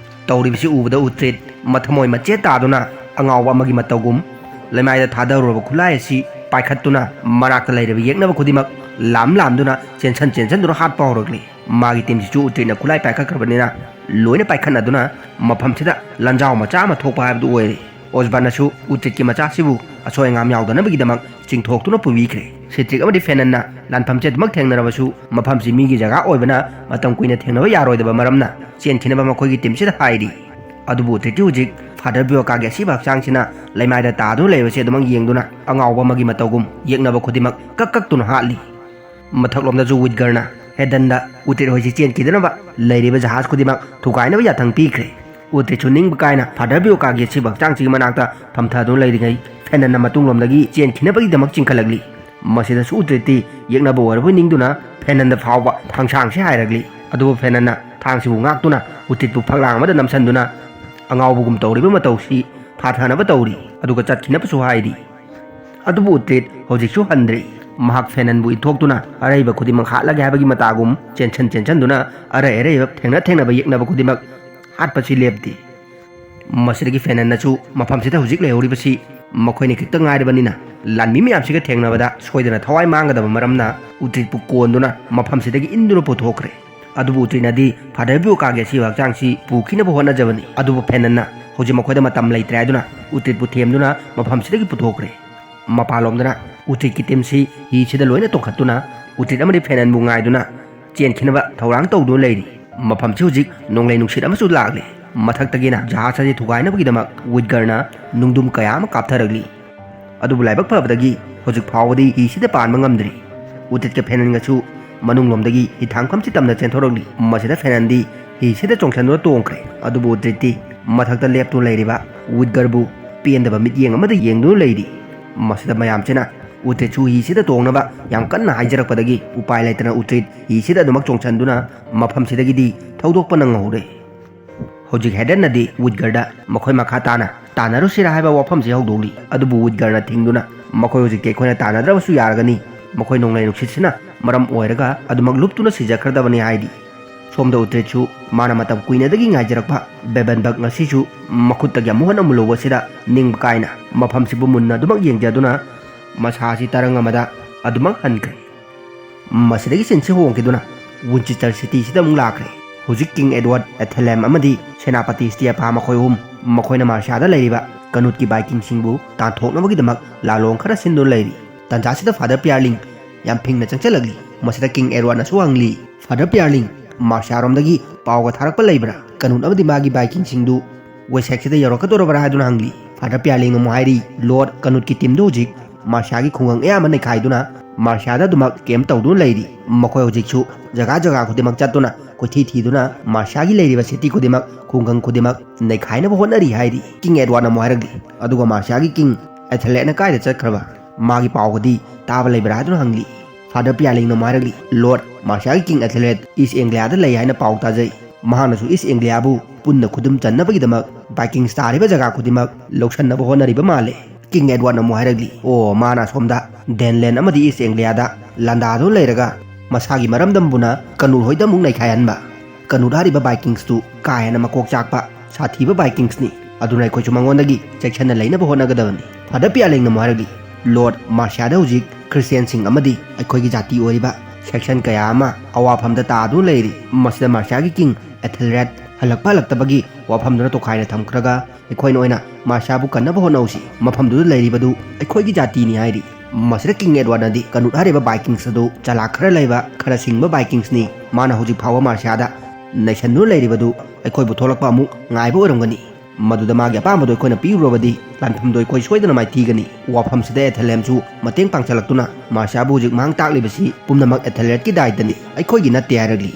ꯇꯧꯔꯤꯕꯁꯤ ꯎꯕꯗ ꯎꯇ꯭ꯔꯤꯠ ꯃꯊꯃꯣꯏ ꯃꯆꯦꯠ ꯇꯥꯗꯨꯅ ꯑꯉꯥꯎꯕ ꯑꯃꯒꯤ ꯃꯇꯧꯒꯨꯝ ꯂꯩꯃꯥꯏꯗ ꯊꯥꯗꯔꯨꯔꯕ ꯈꯨꯠꯂꯥꯏ ꯑꯁꯤ ꯄꯥꯏꯈꯠꯇꯨꯅ ꯃꯅꯥꯛꯇ ꯂꯩꯔꯤꯕ ꯌꯦꯛꯅꯕ ꯈꯨꯗꯤꯡꯃꯛ ꯂꯥꯝ ꯂꯥꯝꯗꯨꯅ ꯆꯦꯟꯁꯟ ꯆꯦꯟꯁꯟꯗꯨꯅ ꯍꯥꯠꯄ ꯍꯧꯔꯛꯂꯤ꯫ ꯃꯥꯒꯤ ꯇꯤꯝꯁꯤꯁꯨ ꯎꯇ꯭ꯔꯤꯠꯅ ꯈꯨꯠꯂꯥꯏ ꯄꯥꯏꯈꯠꯈ꯭ꯔꯕꯅꯤꯅ ꯂꯣꯏꯅ ꯄꯥꯏꯈꯠꯅꯗꯨꯅ ꯃꯐꯝꯁꯤꯗ ꯂꯥꯟꯖꯥꯎ ꯃꯆꯥ ꯑꯃ ꯊꯣꯛꯄ ꯍꯥꯏꯕꯗꯨ ꯑꯣꯏꯔꯦ꯫ ꯑꯣꯖꯕꯥꯅꯁꯨ ꯎꯇ꯭ꯔꯤꯠꯀꯤ ꯃꯆꯥꯁꯤꯕꯨ ꯑꯁꯣꯏ ꯑꯉꯥꯝ ꯌꯥꯎꯗꯅꯕꯒꯤꯗꯃꯛ ꯆꯤꯡꯊꯣꯛꯇꯨꯅ ꯄꯨꯕꯤꯈ꯭ꯔꯦ꯫ ꯁꯤꯇ꯭ꯔꯤꯛ ꯑꯃꯗꯤ ꯐꯦꯅꯟꯅ ꯂꯥꯟꯐꯝꯁꯦ ꯑꯗꯨꯃꯛ ꯊꯦꯡꯅꯔꯕꯁꯨ ꯃꯐꯝꯁꯤ ꯃꯤꯒꯤ ꯖꯒꯥ ꯑꯣꯏꯕꯅ ꯃꯇꯝ ꯀꯨꯏꯅ ꯊꯦꯡꯅꯕ ꯌꯥꯔꯣꯏꯗꯕ ꯃꯔꯝꯅ ꯆꯦꯟꯈꯤꯅꯕ ꯃꯈꯣꯏꯒꯤ ꯇꯤꯝꯁꯤꯗ ꯍꯥꯏꯔꯤ꯫ ꯑꯗꯨꯕꯨ ꯎꯇ꯭ꯔꯤꯠꯇꯤ ꯍꯧꯖꯤꯛ ꯐꯥꯗꯔ ꯕꯤꯌꯣꯀꯥꯒꯤ ꯑꯁꯤꯕ ꯍꯛꯆꯥꯡꯁꯤꯅ ꯂꯩꯃꯥꯏꯗ ꯇꯥꯗꯨꯅ ꯂꯩꯕꯁꯤ ꯑꯗꯨꯃꯛ ꯌꯦꯡꯗꯨꯅ ꯑꯉꯥꯎꯕ ꯑꯃꯒꯤ ꯃꯇꯧꯒꯨꯝ ꯌꯦꯛꯅꯕ ꯈꯨꯗꯤꯡꯃꯛ ꯀꯛ ꯀꯛꯇꯨꯅ ꯍꯥꯠꯂꯤ꯫ ꯃꯊꯛꯂꯣꯝꯗꯁꯨ ꯋꯤꯠꯒꯔꯅ ꯍꯦꯗꯟꯗ ꯎꯇ꯭ꯔꯤꯠ ꯍꯣꯏꯁꯤ ꯆꯦꯟꯈꯤꯗꯅꯕ ꯂꯩꯔꯤꯕ ꯖꯍꯥꯖ ꯈꯨꯗꯤꯡꯃꯛ ꯊꯨꯒꯥꯏꯅꯕ ꯌꯥꯊꯪ ꯄꯤꯈ꯭ꯔꯦ꯫ ꯎꯇ꯭ꯔꯤꯠꯁꯨ ꯅꯤꯡꯕ ꯀꯥꯏꯅ ꯐꯥꯗꯔ ꯕꯤꯌꯣꯀꯥꯒꯤ ꯑꯁꯤꯕ ꯍꯛꯆꯥꯡꯁꯤꯒꯤ ꯃꯅꯥꯛꯇ ꯐꯝꯊꯗꯨꯅ ꯂꯩꯔꯤꯉꯩ ꯐꯦꯅꯟꯅ ꯃꯇꯨꯡꯂꯣꯝꯗꯒꯤ ꯆꯦꯟꯈꯤꯅꯕꯒꯤꯗꯃꯛ ꯆꯤꯡꯈꯠꯂꯛꯂꯤ꯫ ꯃꯁꯤꯗꯁꯨ ꯎꯇ꯭ꯔꯤꯠꯇꯤ ꯌꯦꯛꯅꯕ ꯑꯣꯏꯔꯕꯣꯏ ꯅꯤꯡꯗꯨꯅ ꯐꯦꯅꯟꯗ ꯐꯥꯎꯕ ꯊꯥꯡꯁꯥꯡꯁꯤ ꯍꯥꯏꯔꯛꯂꯤ꯫ ꯑꯗꯨꯕꯨ ꯐꯦꯅꯟꯅ ꯊꯥꯡꯁꯤꯕꯨ ꯉꯥꯛꯇꯨꯅ ꯎꯇ꯭ꯔꯤꯠꯄꯨ ꯐꯛꯂꯥꯡ ꯑꯃꯗ ꯅꯝꯁꯤꯟꯗꯨꯅ ꯑꯉꯥꯎꯕꯒꯨꯝ ꯇꯧꯔꯤꯕ ꯃꯇꯧꯁꯤ ꯐꯥꯊꯅꯕ ꯇꯧꯔꯤ, ꯑꯗꯨꯒ ꯆꯠꯈꯤꯅꯕꯁꯨ ꯍꯥꯏꯔꯤ꯫ ꯑꯗꯨꯕꯨ ꯎꯇ꯭ꯔꯤꯠ ꯍꯧꯖꯤꯛꯁꯨ ꯍꯟꯗ꯭ꯔꯤ꯫ ꯃꯍꯥꯛ ꯐꯦꯅꯟꯕꯨ ꯏꯟꯊꯣꯛꯇꯨꯅ ꯑꯔꯩꯕ ꯈꯨꯗꯤꯡꯃꯛ ꯍꯥꯠꯂꯒꯦ ꯍꯥꯏꯕꯒꯤ ꯃꯇꯥꯒꯨꯝ ꯆꯦꯟꯁꯟ ꯆꯦꯟꯁꯟꯗꯨꯅ ꯑꯔꯩ ꯑꯔꯩꯕ ꯊꯦꯡꯅ ꯊꯦꯡꯅꯕ ꯌꯦꯛꯅꯕ ꯈꯨꯗꯤꯡꯃꯛ ꯍꯥꯠꯄꯁꯤ ꯂꯦꯞꯇꯦ꯫ ꯃꯁꯤꯗꯒꯤ ꯐꯦꯅꯟꯅꯁꯨ ꯃꯐꯝꯁꯤꯗ ꯍꯧꯖꯤꯛ ꯂꯩꯍꯧꯔꯤꯕꯁꯤ ꯃꯈꯣꯏꯅ ꯈꯛꯇ ꯉꯥꯏꯔꯕꯅꯤꯅ ꯂꯥꯟꯃꯤ ꯃꯌꯥꯝꯁꯤꯒ ꯊꯦꯡꯅꯕꯗ ꯁꯣꯏꯗꯅ ꯊꯋꯥꯏ ꯃꯥꯡꯒꯗꯕ ꯃꯔꯝꯅ ꯎꯇ꯭ꯔꯤꯠꯄꯨ ꯀꯣꯟꯗꯨꯅ ꯃꯐꯝꯁꯤꯗꯒꯤ ꯏꯟꯗꯨꯅ ꯄꯨꯊꯣꯛꯈ꯭ꯔꯦ꯫ ꯑꯗꯨꯕꯨ ꯎꯇ꯭ꯔꯤꯠꯅꯗꯤ ꯐꯥꯗꯔ ꯕꯤꯌꯣꯀꯥꯒꯤ ꯑꯁꯤꯕ ꯍꯛꯆꯥꯡꯁꯤ ꯄꯨꯈꯤꯅꯕ ꯍꯣꯠꯅꯖꯕꯅꯤ꯫ ꯑꯗꯨꯕꯨ ꯐꯦꯅꯟꯅ ꯍꯧꯖꯤꯛ ꯃꯈꯣꯏꯗ ꯃꯇꯝ ꯂꯩꯇ꯭ꯔꯦ ꯍꯥꯏꯗꯨꯅ ꯎꯇ꯭ꯔꯤꯠꯄꯨ ꯊꯦꯝꯗꯨꯅ ꯃꯐꯝꯁꯤꯗꯒꯤ ꯄꯨꯊꯣꯛꯈ꯭ꯔꯦ꯫ ꯃꯄꯥꯟꯂꯣꯝꯗꯅ ꯎꯇ꯭ꯔꯤꯠꯀꯤ ꯇꯤꯝꯁꯤ ꯍꯤꯁꯤꯗ ꯂꯣꯏꯅ ꯇꯣꯡꯈꯠꯇꯨꯅ ꯎꯇ꯭ꯔꯤꯠ ꯑꯃꯗꯤ ꯐꯦꯅꯟꯕꯨ ꯉꯥꯏꯗꯨꯅ ꯆꯦꯟꯈꯤꯅꯕ ꯊꯧꯔꯥꯡ ꯇꯧꯗꯨꯅ ꯂꯩꯔꯤ꯫ ꯃꯐꯝꯁꯤ ꯍꯧꯖꯤꯛ ꯅꯣꯡꯂꯩ ꯅꯨꯡꯁꯤꯠ ꯑꯃꯁꯨ ꯂꯥꯛꯂꯤ꯫ ꯃꯊꯛꯇꯒꯤꯅ ꯖꯍꯥꯖ ꯑꯁꯤ ꯊꯨꯒꯥꯏꯅꯕꯒꯤꯗꯃꯛ ꯋꯤꯠꯒꯔꯅ ꯅꯨꯡꯗꯨꯝ ꯀꯌꯥ ꯑꯃ ꯀꯥꯞꯊꯔꯛꯂꯤ꯫ ꯑꯗꯨꯕꯨ ꯂꯥꯏꯕꯛ ꯐꯕꯗꯒꯤ ꯍꯧꯖꯤꯛ ꯐꯥꯎꯕꯗꯤ ꯍꯤꯁꯤꯗ ꯄꯥꯟꯕ ꯉꯝꯗ꯭ꯔꯤ꯫ ꯎꯇ꯭ꯔꯤꯠꯀ ꯐꯦꯅꯟꯒꯁꯨ ꯃꯅꯨꯡꯂꯣꯝꯗꯒꯤ ꯍꯤꯊꯥꯡꯐꯝꯁꯤ ꯇꯝꯅ ꯆꯦꯟꯊꯣꯔꯛꯂꯤ꯫ ꯃꯁꯤꯗ ꯐꯦꯅꯟꯗꯤ ꯍꯤꯁꯤꯗ ꯆꯣꯡꯁꯤꯟꯗꯨꯅ ꯇꯣꯡꯈ꯭ꯔꯦ꯫ ꯑꯗꯨꯕꯨ ꯎꯇ꯭ꯔꯤꯠꯇꯤ ꯃꯊꯛꯇ ꯂꯦꯞꯇꯨꯅ ꯂꯩꯔꯤꯕ ꯋꯤꯠꯒꯔꯕꯨ ꯄꯦꯟꯗꯕ ꯃꯤꯠꯌꯦꯡ ꯑꯃꯗ ꯌꯦꯡꯗꯨꯅ ꯂꯩꯔꯤ꯫ ꯃꯁꯤꯗ ꯃꯌꯥꯝꯁꯤꯅ ꯎꯇ꯭ꯔꯤꯠꯁꯨ ꯍꯤꯁꯤꯗ ꯇꯣꯡꯅꯕ ꯌꯥꯝ ꯀꯟꯅ ꯍꯥꯏꯖꯔꯛꯄꯗꯒꯤ ꯎꯄꯥꯏ ꯂꯩꯇꯅ ꯎꯇ꯭ꯔꯤꯠ ꯍꯤꯁꯤꯗ ꯑꯗꯨꯃꯛ ꯆꯣꯡꯁꯤꯟꯗꯨꯅ ꯃꯐꯝꯁꯤꯗꯒꯤꯗꯤ ꯊꯧꯗꯣꯛꯄ ꯅꯪꯍꯧꯔꯦ꯫ ꯍꯧꯖꯤꯛ ꯍꯦꯗꯟꯅꯗꯤ ꯋꯤꯠꯒꯔꯗ ꯃꯈꯣꯏ ꯃꯈꯥ ꯇꯥꯅ ꯇꯥꯟꯅꯔꯨꯁꯤꯔꯥ ꯍꯥꯏꯕ ꯋꯥꯐꯝꯁꯤ ꯍꯧꯗꯣꯛꯂꯤ꯫ ꯑꯗꯨꯕꯨ ꯋꯤꯠꯒꯔꯅ ꯊꯤꯡꯗꯨꯅ ꯃꯈꯣꯏ ꯍꯧꯖꯤꯛꯇꯤ ꯑꯩꯈꯣꯏꯅ ꯇꯥꯟꯅꯗ꯭ꯔꯕꯁꯨ ꯌꯥꯔꯒꯅꯤ, ꯃꯈꯣꯏ ꯅꯣꯡꯂꯩ ꯅꯨꯡꯁꯤꯠꯁꯤꯅ ꯃꯔꯝ ꯑꯣꯏꯔꯒ ꯑꯗꯨꯃꯛ ꯂꯨꯞꯇꯨꯅ ꯁꯤꯖꯈ꯭ꯔꯗꯕꯅꯤ ꯍꯥꯏꯔꯤ꯫ ꯁꯣꯝꯗ ꯎꯇ꯭ꯔꯤꯠꯁꯨ ꯃꯥꯅ ꯃꯇꯝ ꯀꯨꯏꯅꯗꯒꯤ ꯉꯥꯏꯖꯔꯛꯄ ꯕꯦꯕꯟꯕꯛ ꯉꯁꯤꯁꯨ ꯃꯈꯨꯠꯇꯒꯤ ꯑꯃꯨꯛ ꯍꯟꯅ ꯃꯨꯜꯂꯨꯕꯁꯤꯗ ꯅꯤꯡꯕ ꯀꯥꯏꯅ ꯃꯐꯝꯁꯤꯕꯨ ꯃꯨꯟꯅ ꯑꯗꯨꯃꯛ ꯌꯦꯡꯖꯗꯨꯅ ꯃꯁꯥꯁꯤ ꯇꯔꯪ ꯑꯃꯗ ꯑꯗꯨꯃꯛ ꯍꯟꯈ꯭ꯔꯦ꯫ ꯃꯁꯤꯗꯒꯤ ꯁꯤꯟꯁꯤ ꯍꯣꯡꯈꯤꯗꯨꯅ ꯋꯤꯟꯆꯦꯁꯇꯔ ꯁꯤꯇꯤꯁꯤꯗ ꯑꯃꯨꯛ ꯂꯥꯛꯈ꯭ꯔꯦ꯫ ꯍꯧꯖꯤꯛ ꯀꯤꯡ ꯑꯦꯗꯋꯥꯔꯗ, ꯑꯦꯊꯦꯂꯦꯝ ꯑꯃꯗꯤ ꯁꯦꯅꯥꯄꯇꯤ ꯁ꯭ꯇꯤꯌꯥꯄꯥ ꯃꯈꯣꯏ ꯑꯍꯨꯝ, ꯃꯈꯣꯏꯅ ꯃꯥꯔꯁꯤꯌꯥꯗ ꯂꯩꯔꯤꯕ ꯀꯅꯨꯠꯀꯤ ꯕꯥꯏꯀꯤꯡꯁꯤꯡꯕꯨ ꯇꯥꯟꯊꯣꯛꯅꯕꯒꯤꯗꯃꯛ ꯂꯥꯂꯣꯡ ꯈꯔ ꯁꯤꯟꯗꯨꯅ ꯂꯩꯔꯤ꯫ ꯇꯥꯟꯖꯥꯁꯤꯗ ꯐꯥꯗꯔ ꯄꯤꯌꯥꯔꯂꯤꯡ ꯌꯥꯝ ꯐꯤꯡꯅ ꯆꯪꯁꯤꯜꯂꯛꯂꯤ꯫ ꯃꯁꯤꯗ ꯀꯤꯡ ꯑꯦꯗꯋꯥꯔꯗꯅꯁꯨ ꯍꯪꯂꯤ, "ꯐꯥꯗꯔ ꯄꯤꯌꯥꯔꯂꯤꯡ, ꯃꯥꯔꯁꯤꯌꯥꯔꯣꯝꯗꯒꯤ ꯄꯥꯎꯒ ꯊꯥꯔꯛꯄ ꯂꯩꯕ꯭ꯔꯥ? ꯀꯅꯨꯠ ꯑꯃꯗꯤ ꯃꯥꯒꯤ ꯕꯥꯏꯀꯤꯡꯁꯤꯡꯗꯨ ꯋꯦꯁꯦꯛꯁꯤꯗ ꯌꯧꯔꯛꯀꯗꯧꯔꯕ꯭ꯔꯥ?" ꯍꯥꯏꯗꯨꯅ ꯍꯪꯂꯤ꯫ ꯐꯥꯗꯔ ꯄꯤꯌꯥꯔꯂꯤꯡꯅ ꯑꯃꯨꯛ ꯍꯥꯏꯔꯤ, "ꯂꯣꯔꯗ, ꯀꯅꯨꯠꯀꯤ ꯇꯤꯝꯗꯨ ꯍꯧꯖꯤꯛ ꯃꯥꯔꯁꯤꯌꯥꯒꯤ ꯈꯨꯡꯒꯪ ꯑꯌꯥꯝꯕ ꯅꯩꯈꯥꯏꯗꯨꯅ ꯃꯥꯔꯁꯤꯌꯥꯗ ꯑꯗꯨꯃꯛ ꯀꯦꯝꯞ ꯇꯧꯗꯨꯅ ꯂꯩꯔꯤ꯫ ꯃꯈꯣꯏ ꯍꯧꯖꯤꯛꯁꯨ ꯖꯒꯥ ꯖꯒꯥ ꯈꯨꯗꯤꯡꯃꯛ ꯆꯠꯇꯨꯅ ꯀꯣꯏꯊꯤ ꯊꯤꯗꯨꯅ ꯃꯥꯔꯁꯤꯌꯥꯒꯤ ꯂꯩꯔꯤꯕ ꯁꯤꯇꯤ ꯈꯨꯗꯤꯡꯃꯛ, ꯈꯨꯡꯒꯪ ꯈꯨꯗꯤꯡꯃꯛ ꯅꯩꯈꯥꯏꯅꯕ ꯍꯣꯠꯅꯔꯤ" ꯍꯥꯏꯔꯤ꯫ ꯀꯤꯡ ꯑꯦꯗꯋꯥꯔꯗꯅ ꯑꯃꯨꯛ ꯍꯥꯏꯔꯛꯂꯤ, "ꯑꯗꯨꯒ ꯃꯥꯔꯁꯤꯌꯥꯒꯤ ꯀꯤꯡ ꯑꯦꯊꯦꯂꯦꯠꯅ ꯀꯥꯏꯗ ꯆꯠꯈ꯭ꯔꯕ? ꯃꯥꯒꯤ ꯄꯥꯎꯒꯗꯤ ꯇꯥꯕ ꯂꯩꯕ꯭ꯔꯥ?" ꯍꯥꯏꯗꯨꯅ ꯍꯪꯂꯤ꯫ ꯐꯥꯗꯔ ꯄꯤꯌꯥꯔꯂꯤꯡꯅ ꯑꯃꯨꯛ ꯍꯥꯏꯔꯛꯂꯤ, "ꯂꯣꯔꯗ, ꯃꯥꯔꯁꯤꯌꯥꯒꯤ ꯀꯤꯡ ꯑꯦꯊꯦꯂꯦꯠ ꯏꯁ ꯑꯦꯡꯒ꯭ꯂꯤꯌꯥꯗ ꯂꯩ ꯍꯥꯏꯅ ꯄꯥꯎ ꯇꯥꯖꯩ꯫ ꯃꯍꯥꯛꯅꯁꯨ ꯏꯁ ꯑꯦꯡꯒ꯭ꯂꯤꯌꯥꯕꯨ ꯄꯨꯟꯅ ꯈꯨꯗꯨꯝ ꯆꯟꯅꯕꯒꯤꯗꯃꯛ ꯕꯥꯏꯀꯤꯡꯁ ꯇꯥꯔꯤꯕ ꯖꯒꯥ ꯈꯨꯗꯤꯡꯃꯛ ꯂꯧꯁꯤꯟꯅꯕ ꯍꯣꯠꯅꯔꯤꯕ ꯃꯥꯜꯂꯦ꯫" ꯀꯤꯡ ꯑꯦꯗꯋꯥꯔꯗꯅ ꯑꯃꯨꯛ ꯍꯥꯏꯔꯛꯂꯤ, "ꯑꯣ, ꯃꯥꯅ ꯑꯁꯣꯝꯗ ꯗꯦꯟꯂꯦꯟ ꯑꯃꯗꯤ ꯏꯁ ꯑꯦꯡꯒ꯭ꯂꯤꯌꯥꯗ ꯂꯥꯟꯗꯥꯗꯨꯅ ꯂꯩꯔꯒ ꯃꯁꯥꯒꯤ ꯃꯔꯝꯗꯝꯕꯨꯅ ꯀꯅꯨꯠ ꯍꯣꯏꯗ ꯑꯃꯨꯛ ꯅꯩꯈꯥꯏꯍꯟꯕ꯫ ꯀꯅꯨꯠ ꯍꯥꯏꯔꯤꯕ ꯕꯥꯏꯀꯤꯡꯁꯇꯨ ꯀꯥ ꯍꯦꯟꯅ ꯃꯀꯣꯛ ꯆꯥꯛꯄ, ꯁꯥꯊꯤꯕ ꯕꯥꯏꯀꯤꯡꯁꯅꯤ꯫ ꯑꯗꯨꯅ ꯑꯩꯈꯣꯏꯁꯨ ꯃꯉꯣꯟꯗꯒꯤ ꯆꯦꯛꯁꯤꯟꯅ ꯂꯩꯅꯕ ꯍꯣꯠꯅꯒꯗꯕꯅꯤ꯫" ꯐꯥꯗꯔ ꯄꯤꯌꯥꯔꯂꯤꯡꯅ ꯑꯃꯨꯛ ꯍꯥꯏꯔꯛꯂꯤ, "ꯂꯣꯔꯗ, ꯃꯥꯔꯁꯤꯌꯥꯗ ꯍꯧꯖꯤꯛ ꯈ꯭ꯔꯤꯁꯇꯤꯌꯥꯟꯁꯤꯡ ꯑꯃꯗꯤ ꯑꯩꯈꯣꯏꯒꯤ ꯖꯥꯇꯤ ꯑꯣꯏꯔꯤꯕ ꯁꯦꯛꯁꯟ ꯀꯌꯥ ꯑꯃ ꯑꯋꯥꯐꯝꯗ ꯇꯥꯗꯨꯅ ꯂꯩꯔꯤ꯫ ꯃꯁꯤꯗ ꯃꯥꯔꯁꯤꯌꯥꯒꯤ ꯀꯤꯡ ꯑꯦꯊꯦꯜꯔꯦꯗ ꯍꯜꯂꯛꯄ ꯍꯜꯂꯛꯇꯕꯒꯤ ꯋꯥꯐꯝꯗꯨꯅ ꯇꯣꯈꯥꯏꯅ ꯊꯝꯈ꯭ꯔꯒ ꯑꯩꯈꯣꯏꯅ ꯑꯣꯏꯅ ꯃꯥꯔꯁꯤꯌꯥꯕꯨ ꯀꯟꯅꯕ ꯍꯣꯠꯅꯧꯁꯤ꯫ ꯃꯐꯝꯗꯨꯗ ꯂꯩꯔꯤꯕꯗꯨ ꯑꯩꯈꯣꯏꯒꯤ ꯖꯥꯇꯤꯅꯤ" ꯍꯥꯏꯔꯤ꯫ ꯃꯁꯤꯗ ꯀꯤꯡ ꯑꯦꯗꯋꯥꯔꯗꯅꯗꯤ ꯀꯅꯨꯠ ꯍꯥꯏꯔꯤꯕ ꯕꯥꯏꯀꯤꯡꯁ ꯑꯗꯨ ꯆꯂꯥꯛ ꯈꯔ ꯂꯩꯕ, ꯈꯔ ꯁꯤꯡꯕ ꯕꯥꯏꯀꯤꯡꯁꯅꯤ꯫ ꯃꯥꯅ ꯍꯧꯖꯤꯛ ꯐꯥꯎꯕ ꯃꯥꯔꯁꯤꯌꯥꯗ ꯅꯩꯁꯟꯗꯨꯅ ꯂꯩꯔꯤꯕꯗꯨ ꯑꯩꯈꯣꯏꯕꯨ ꯊꯣꯛꯂꯛꯄ ꯑꯃꯨꯛ ꯉꯥꯏꯕ ꯑꯣꯏꯔꯝꯒꯅꯤ꯫ ꯃꯗꯨꯗ ꯃꯥꯒꯤ ꯑꯄꯥꯝꯕꯗꯨ ꯑꯩꯈꯣꯏꯅ ꯄꯤꯔꯨꯔꯕꯗꯤ ꯂꯥꯟꯐꯝꯗꯨ ꯑꯩꯈꯣꯏ ꯁꯣꯏꯗꯅ ꯃꯥꯏꯊꯤꯒꯅꯤ꯫ ꯋꯥꯐꯝꯁꯤꯗ ꯑꯦꯊꯦꯂꯦꯝꯁꯨ ꯃꯇꯦꯡ ꯄꯥꯡꯁꯤꯜꯂꯛꯇꯨꯅ ꯃꯥꯔꯁꯤꯌꯥꯕꯨ ꯍꯧꯖꯤꯛ ꯃꯥꯡ ꯇꯥꯛꯂꯤꯕꯁꯤ ꯄꯨꯝꯅꯃꯛ ꯑꯦꯊꯦꯂꯦꯠꯀꯤ ꯗꯥꯏꯇꯅꯤ, ꯑꯩꯈꯣꯏꯒꯤ ꯅꯠꯇꯦ ꯍꯥꯏꯔꯛꯂꯤ꯫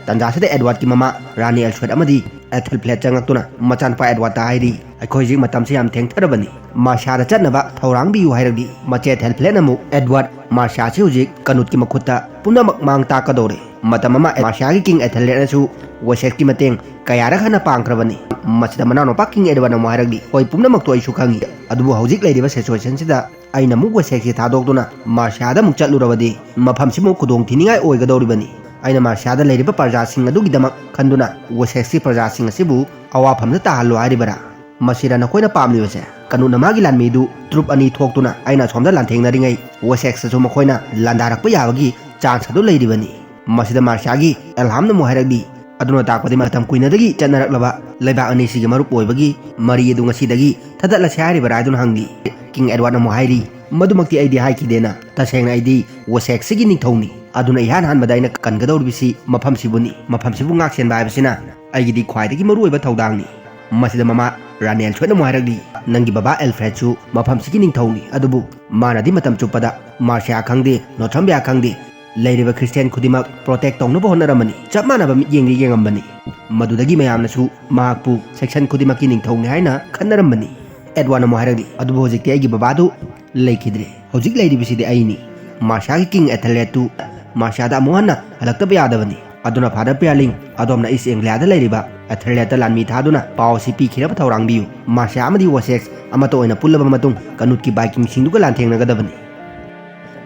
ꯇꯥꯟꯖꯥꯁꯤꯗ ꯑꯦꯗꯋꯥꯔꯗꯀꯤ ꯃꯃꯥ ꯔꯥꯅꯤ ꯑꯦꯜꯐ꯭ꯔꯦꯗ ꯑꯃꯗꯤ ꯑꯦꯊꯦꯜꯐ꯭ꯂꯦꯠ ꯆꯪꯂꯛꯇꯨꯅ ꯃꯆꯥꯅꯨꯄꯥ ꯑꯦꯗꯋꯥꯔꯗꯇ ꯍꯥꯏꯔꯤ, "ꯑꯩꯈꯣꯏ ꯍꯧꯖꯤꯛ ꯃꯇꯝꯁꯦ ꯌꯥꯝ ꯊꯦꯡꯊꯔꯕꯅꯤ, ꯃꯥꯔꯁꯤꯌꯥꯗ ꯆꯠꯅꯕ ꯊꯧꯔꯥꯡꯕꯤꯌꯨ" ꯍꯥꯏꯔꯛꯂꯤ꯫ ꯃꯆꯦ ꯑꯦꯊꯦꯜꯐ꯭ꯂꯦꯠꯅ ꯑꯃꯨꯛ, "ꯑꯦꯗꯋꯥꯔꯗ, ꯃꯥꯔꯁꯤꯌꯥꯁꯤ ꯍꯧꯖꯤꯛ ꯀꯅꯨꯠꯀꯤ ꯃꯈꯨꯠꯇ ꯄꯨꯝꯅꯃꯛ ꯃꯥꯡ ꯇꯥꯛꯀꯗꯧꯔꯦ꯫ ꯃꯇꯝ ꯑꯃ ꯃꯥꯔꯁꯤꯌꯥꯒꯤ ꯀꯤꯡ ꯑꯦꯊꯦꯜꯔꯦꯗꯅꯁꯨ ꯋꯦꯁꯦꯛꯁꯀꯤ ꯃꯇꯦꯡ ꯀꯌꯥꯔꯛ ꯍꯟꯅ ꯄꯥꯡꯈ꯭ꯔꯕꯅꯤ꯫" ꯃꯁꯤꯗ ꯃꯅꯥꯎꯅꯨꯄꯥ ꯀꯤꯡ ꯑꯦꯗꯋꯥꯔꯗꯅ ꯑꯃꯨꯛ ꯍꯥꯏꯔꯛꯂꯤ, "ꯍꯣꯏ, ꯄꯨꯝꯅꯃꯛꯇꯣ ꯑꯩꯁꯨ ꯈꯪꯏ, ꯑꯗꯨꯕꯨ ꯍꯧꯖꯤꯛ ꯂꯩꯔꯤꯕ ꯁꯤꯆꯨꯋꯦꯁꯟꯁꯤꯗ ꯑꯩꯅ ꯑꯃꯨꯛ ꯋꯦꯁꯦꯛꯁꯤ ꯊꯥꯗꯣꯛꯇꯨꯅ ꯃꯥꯔꯁꯤꯌꯥꯗ ꯑꯃꯨꯛ ꯆꯠꯂꯨꯔꯕꯗꯤ ꯃꯐꯝꯁꯤꯃꯨꯛ ꯈꯨꯗꯣꯡ ꯊꯤꯅꯤꯡꯉꯥꯏ ꯑꯣꯏꯒꯗꯧꯔꯤꯕꯅꯤ꯫ ꯑꯩꯅ ꯃꯥꯔꯁꯤꯌꯥꯗ ꯂꯩꯔꯤꯕ ꯄ꯭ꯔꯖꯥꯁꯤꯡ ꯑꯗꯨꯒꯤꯗꯃꯛ ꯈꯟꯗꯨꯅ ꯋꯦꯁꯦꯛꯁꯀꯤ ꯄ꯭ꯔꯖꯥꯁꯤꯡ ꯑꯁꯤꯕꯨ ꯑꯋꯥꯐꯝꯗ ꯇꯥꯍꯜꯂꯣ ꯍꯥꯏꯔꯤꯕꯔꯥ? ꯃꯁꯤꯔ ꯅꯈꯣꯏꯅ ꯄꯥꯝꯂꯤꯕꯁꯦ?" ꯀꯅꯨꯠꯅ ꯃꯥꯒꯤ ꯂꯥꯟꯃꯤꯗꯨ ꯇ꯭ꯔꯨꯞ ꯑꯅꯤ ꯊꯣꯛꯇꯨꯅ ꯑꯩꯅ ꯑꯁꯣꯝꯗ ꯂꯥꯟꯊꯦꯡꯅꯔꯤꯉꯩ ꯋꯦꯁꯦꯛꯁꯇꯁꯨ ꯃꯈꯣꯏꯅ ꯂꯥꯟꯗꯥꯔꯛꯄ ꯌꯥꯕꯒꯤ ꯆꯥꯟꯁ ꯑꯗꯨ ꯂꯩꯔꯤꯕꯅꯤ꯫ ꯃꯁꯤꯗ ꯃꯥꯔꯁꯤꯌꯥꯒꯤ ꯑꯦꯜꯍꯥꯝꯅ ꯑꯃꯨꯛ ꯍꯥꯏꯔꯛꯂꯤ, "ꯑꯗꯨꯅ ꯇꯥꯛꯄꯗꯤ ꯃꯇꯝ ꯀꯨꯏꯅꯗꯒꯤ ꯆꯠꯅꯔꯛꯂꯕ ꯂꯩꯕꯥꯛ ꯑꯅꯤꯁꯤꯒꯤ ꯃꯔꯨꯞ ꯑꯣꯏꯕꯒꯤ ꯃꯔꯤ ꯑꯗꯨ ꯉꯁꯤꯗꯒꯤ ꯊꯗꯠꯂꯁꯤ ꯍꯥꯏꯔꯤꯕꯔꯥ?" ꯍꯥꯏꯗꯨꯅ ꯍꯪꯂꯤ꯫ ꯀꯤꯡ ꯑꯦꯗꯋꯥꯔꯗꯅ ꯑꯃꯨꯛ ꯍꯥꯏꯔꯤ, "ꯃꯗꯨꯃꯛꯇꯤ ꯑꯩꯗꯤ ꯍꯥꯏꯈꯤꯗꯦꯅ꯫ ꯇꯁꯦꯡꯅ ꯑꯩꯗꯤ ꯋꯦꯁꯦꯛꯁꯤꯒꯤ ꯅꯤꯡꯊꯧꯅꯤ꯫ ꯑꯗꯨꯅ ꯏꯍꯥꯟ ꯍꯥꯟꯕꯗ ꯑꯩꯅ ꯀꯟꯒꯗꯧꯔꯤꯕꯁꯤ ꯃꯐꯝꯁꯤꯕꯨꯅꯤ꯫ ꯃꯐꯝꯁꯤꯕꯨ ꯉꯥꯛ ꯁꯦꯟꯕ ꯍꯥꯏꯕꯁꯤꯅ ꯑꯩꯒꯤꯗꯤ ꯈ꯭ꯋꯥꯏꯗꯒꯤ ꯃꯔꯨꯑꯣꯏꯕ ꯊꯧꯗꯥꯡꯅꯤ꯫" ꯃꯁꯤꯗ ꯃꯃꯥ ꯔꯥꯅꯤ ꯑꯦꯜꯁꯣꯏꯗꯅ ꯑꯃꯨꯛ ꯍꯥꯏꯔꯛꯂꯤ, "ꯅꯪꯒꯤ ꯕꯕꯥ ꯑꯦꯜꯐ꯭ꯔꯦꯗꯁꯨ ꯃꯐꯝꯁꯤꯒꯤ ꯅꯤꯡꯊꯧꯅꯤ, ꯑꯗꯨꯕꯨ ꯃꯥꯅꯗꯤ ꯃꯇꯝ ꯆꯨꯞꯄꯗ ꯃꯥꯔꯁꯤꯌꯥ ꯈꯪꯗꯦ, ꯅꯣꯊꯝꯕꯤꯌꯥ ꯈꯪꯗꯦ, ꯂꯩꯔꯤꯕ ꯈ꯭ꯔꯤꯁꯇꯤꯌꯥꯟ ꯈꯨꯗꯤꯡꯃꯛ ꯄ꯭ꯔꯣꯇꯦꯛ ꯇꯧꯅꯕ ꯍꯣꯠꯅꯔꯝꯕꯅꯤ꯫ ꯆꯞ ꯃꯥꯟꯅꯕ ꯃꯤꯠꯌꯦꯡꯗ ꯌꯦꯡꯉꯝꯕꯅꯤ꯫ ꯃꯗꯨꯗꯒꯤ ꯃꯌꯥꯝꯅꯁꯨ ꯃꯍꯥꯛꯄꯨ ꯁꯦꯛꯁꯟ ꯈꯨꯗꯤꯡꯃꯛꯀꯤ ꯅꯤꯡꯊꯧꯅꯤ ꯍꯥꯏꯅ ꯈꯟꯅꯔꯝꯕꯅꯤ꯫" ꯑꯦꯗꯋꯥꯔꯗꯅ ꯑꯃꯨꯛ ꯍꯥꯏꯔꯛꯂꯤ, "ꯑꯗꯨꯕꯨ ꯍꯧꯖꯤꯛꯇꯤ ꯑꯩꯒꯤ ꯕꯕꯥꯗꯨ ꯂꯩꯈꯤꯗ꯭ꯔꯦ꯫ ꯍꯧꯖꯤꯛ ꯂꯩꯔꯤꯕꯁꯤꯗꯤ ꯑꯩꯅꯤ꯫ ꯃꯥꯔꯁꯤꯌꯥꯒꯤ ꯀꯤꯡ ꯑꯦꯊꯦꯜꯔꯦꯠꯇꯨ ꯃꯥꯔꯁꯤꯌꯥꯗ ꯑꯃꯨꯛ ꯍꯟꯅ ꯍꯜꯂꯛꯇꯕ ꯌꯥꯗꯕꯅꯤ꯫ ꯑꯗꯨꯅ ꯐꯥꯗꯔ ꯄꯤꯌꯥꯔꯂꯤꯡ, ꯑꯗꯣꯝꯅ ꯏꯁ ꯏꯪꯂꯤꯌꯥꯗ ꯂꯩꯔꯤꯕ ꯑꯦꯊꯦꯜꯔꯦꯠꯇ ꯂꯥꯟꯃꯤ ꯊꯥꯗꯨꯅ ꯄꯥꯎ ꯑꯁꯤ ꯄꯤꯈꯤꯅꯕ ꯊꯧꯔꯥꯡ ꯄꯤꯌꯨ꯫ ꯃꯥꯔꯁꯤꯌꯥ ꯑꯃꯗꯤ ꯋꯦꯁꯦꯛꯁ ꯑꯃꯠꯇ ꯑꯣꯏꯅ ꯄꯨꯜꯂꯕ ꯃꯇꯨꯡ ꯀꯅꯨꯠꯀꯤ ꯚꯥꯏꯀꯤꯡꯁꯤꯡꯗꯨꯒ ꯂꯥꯟꯊꯦꯡꯅꯒꯗꯕꯅꯤ꯫"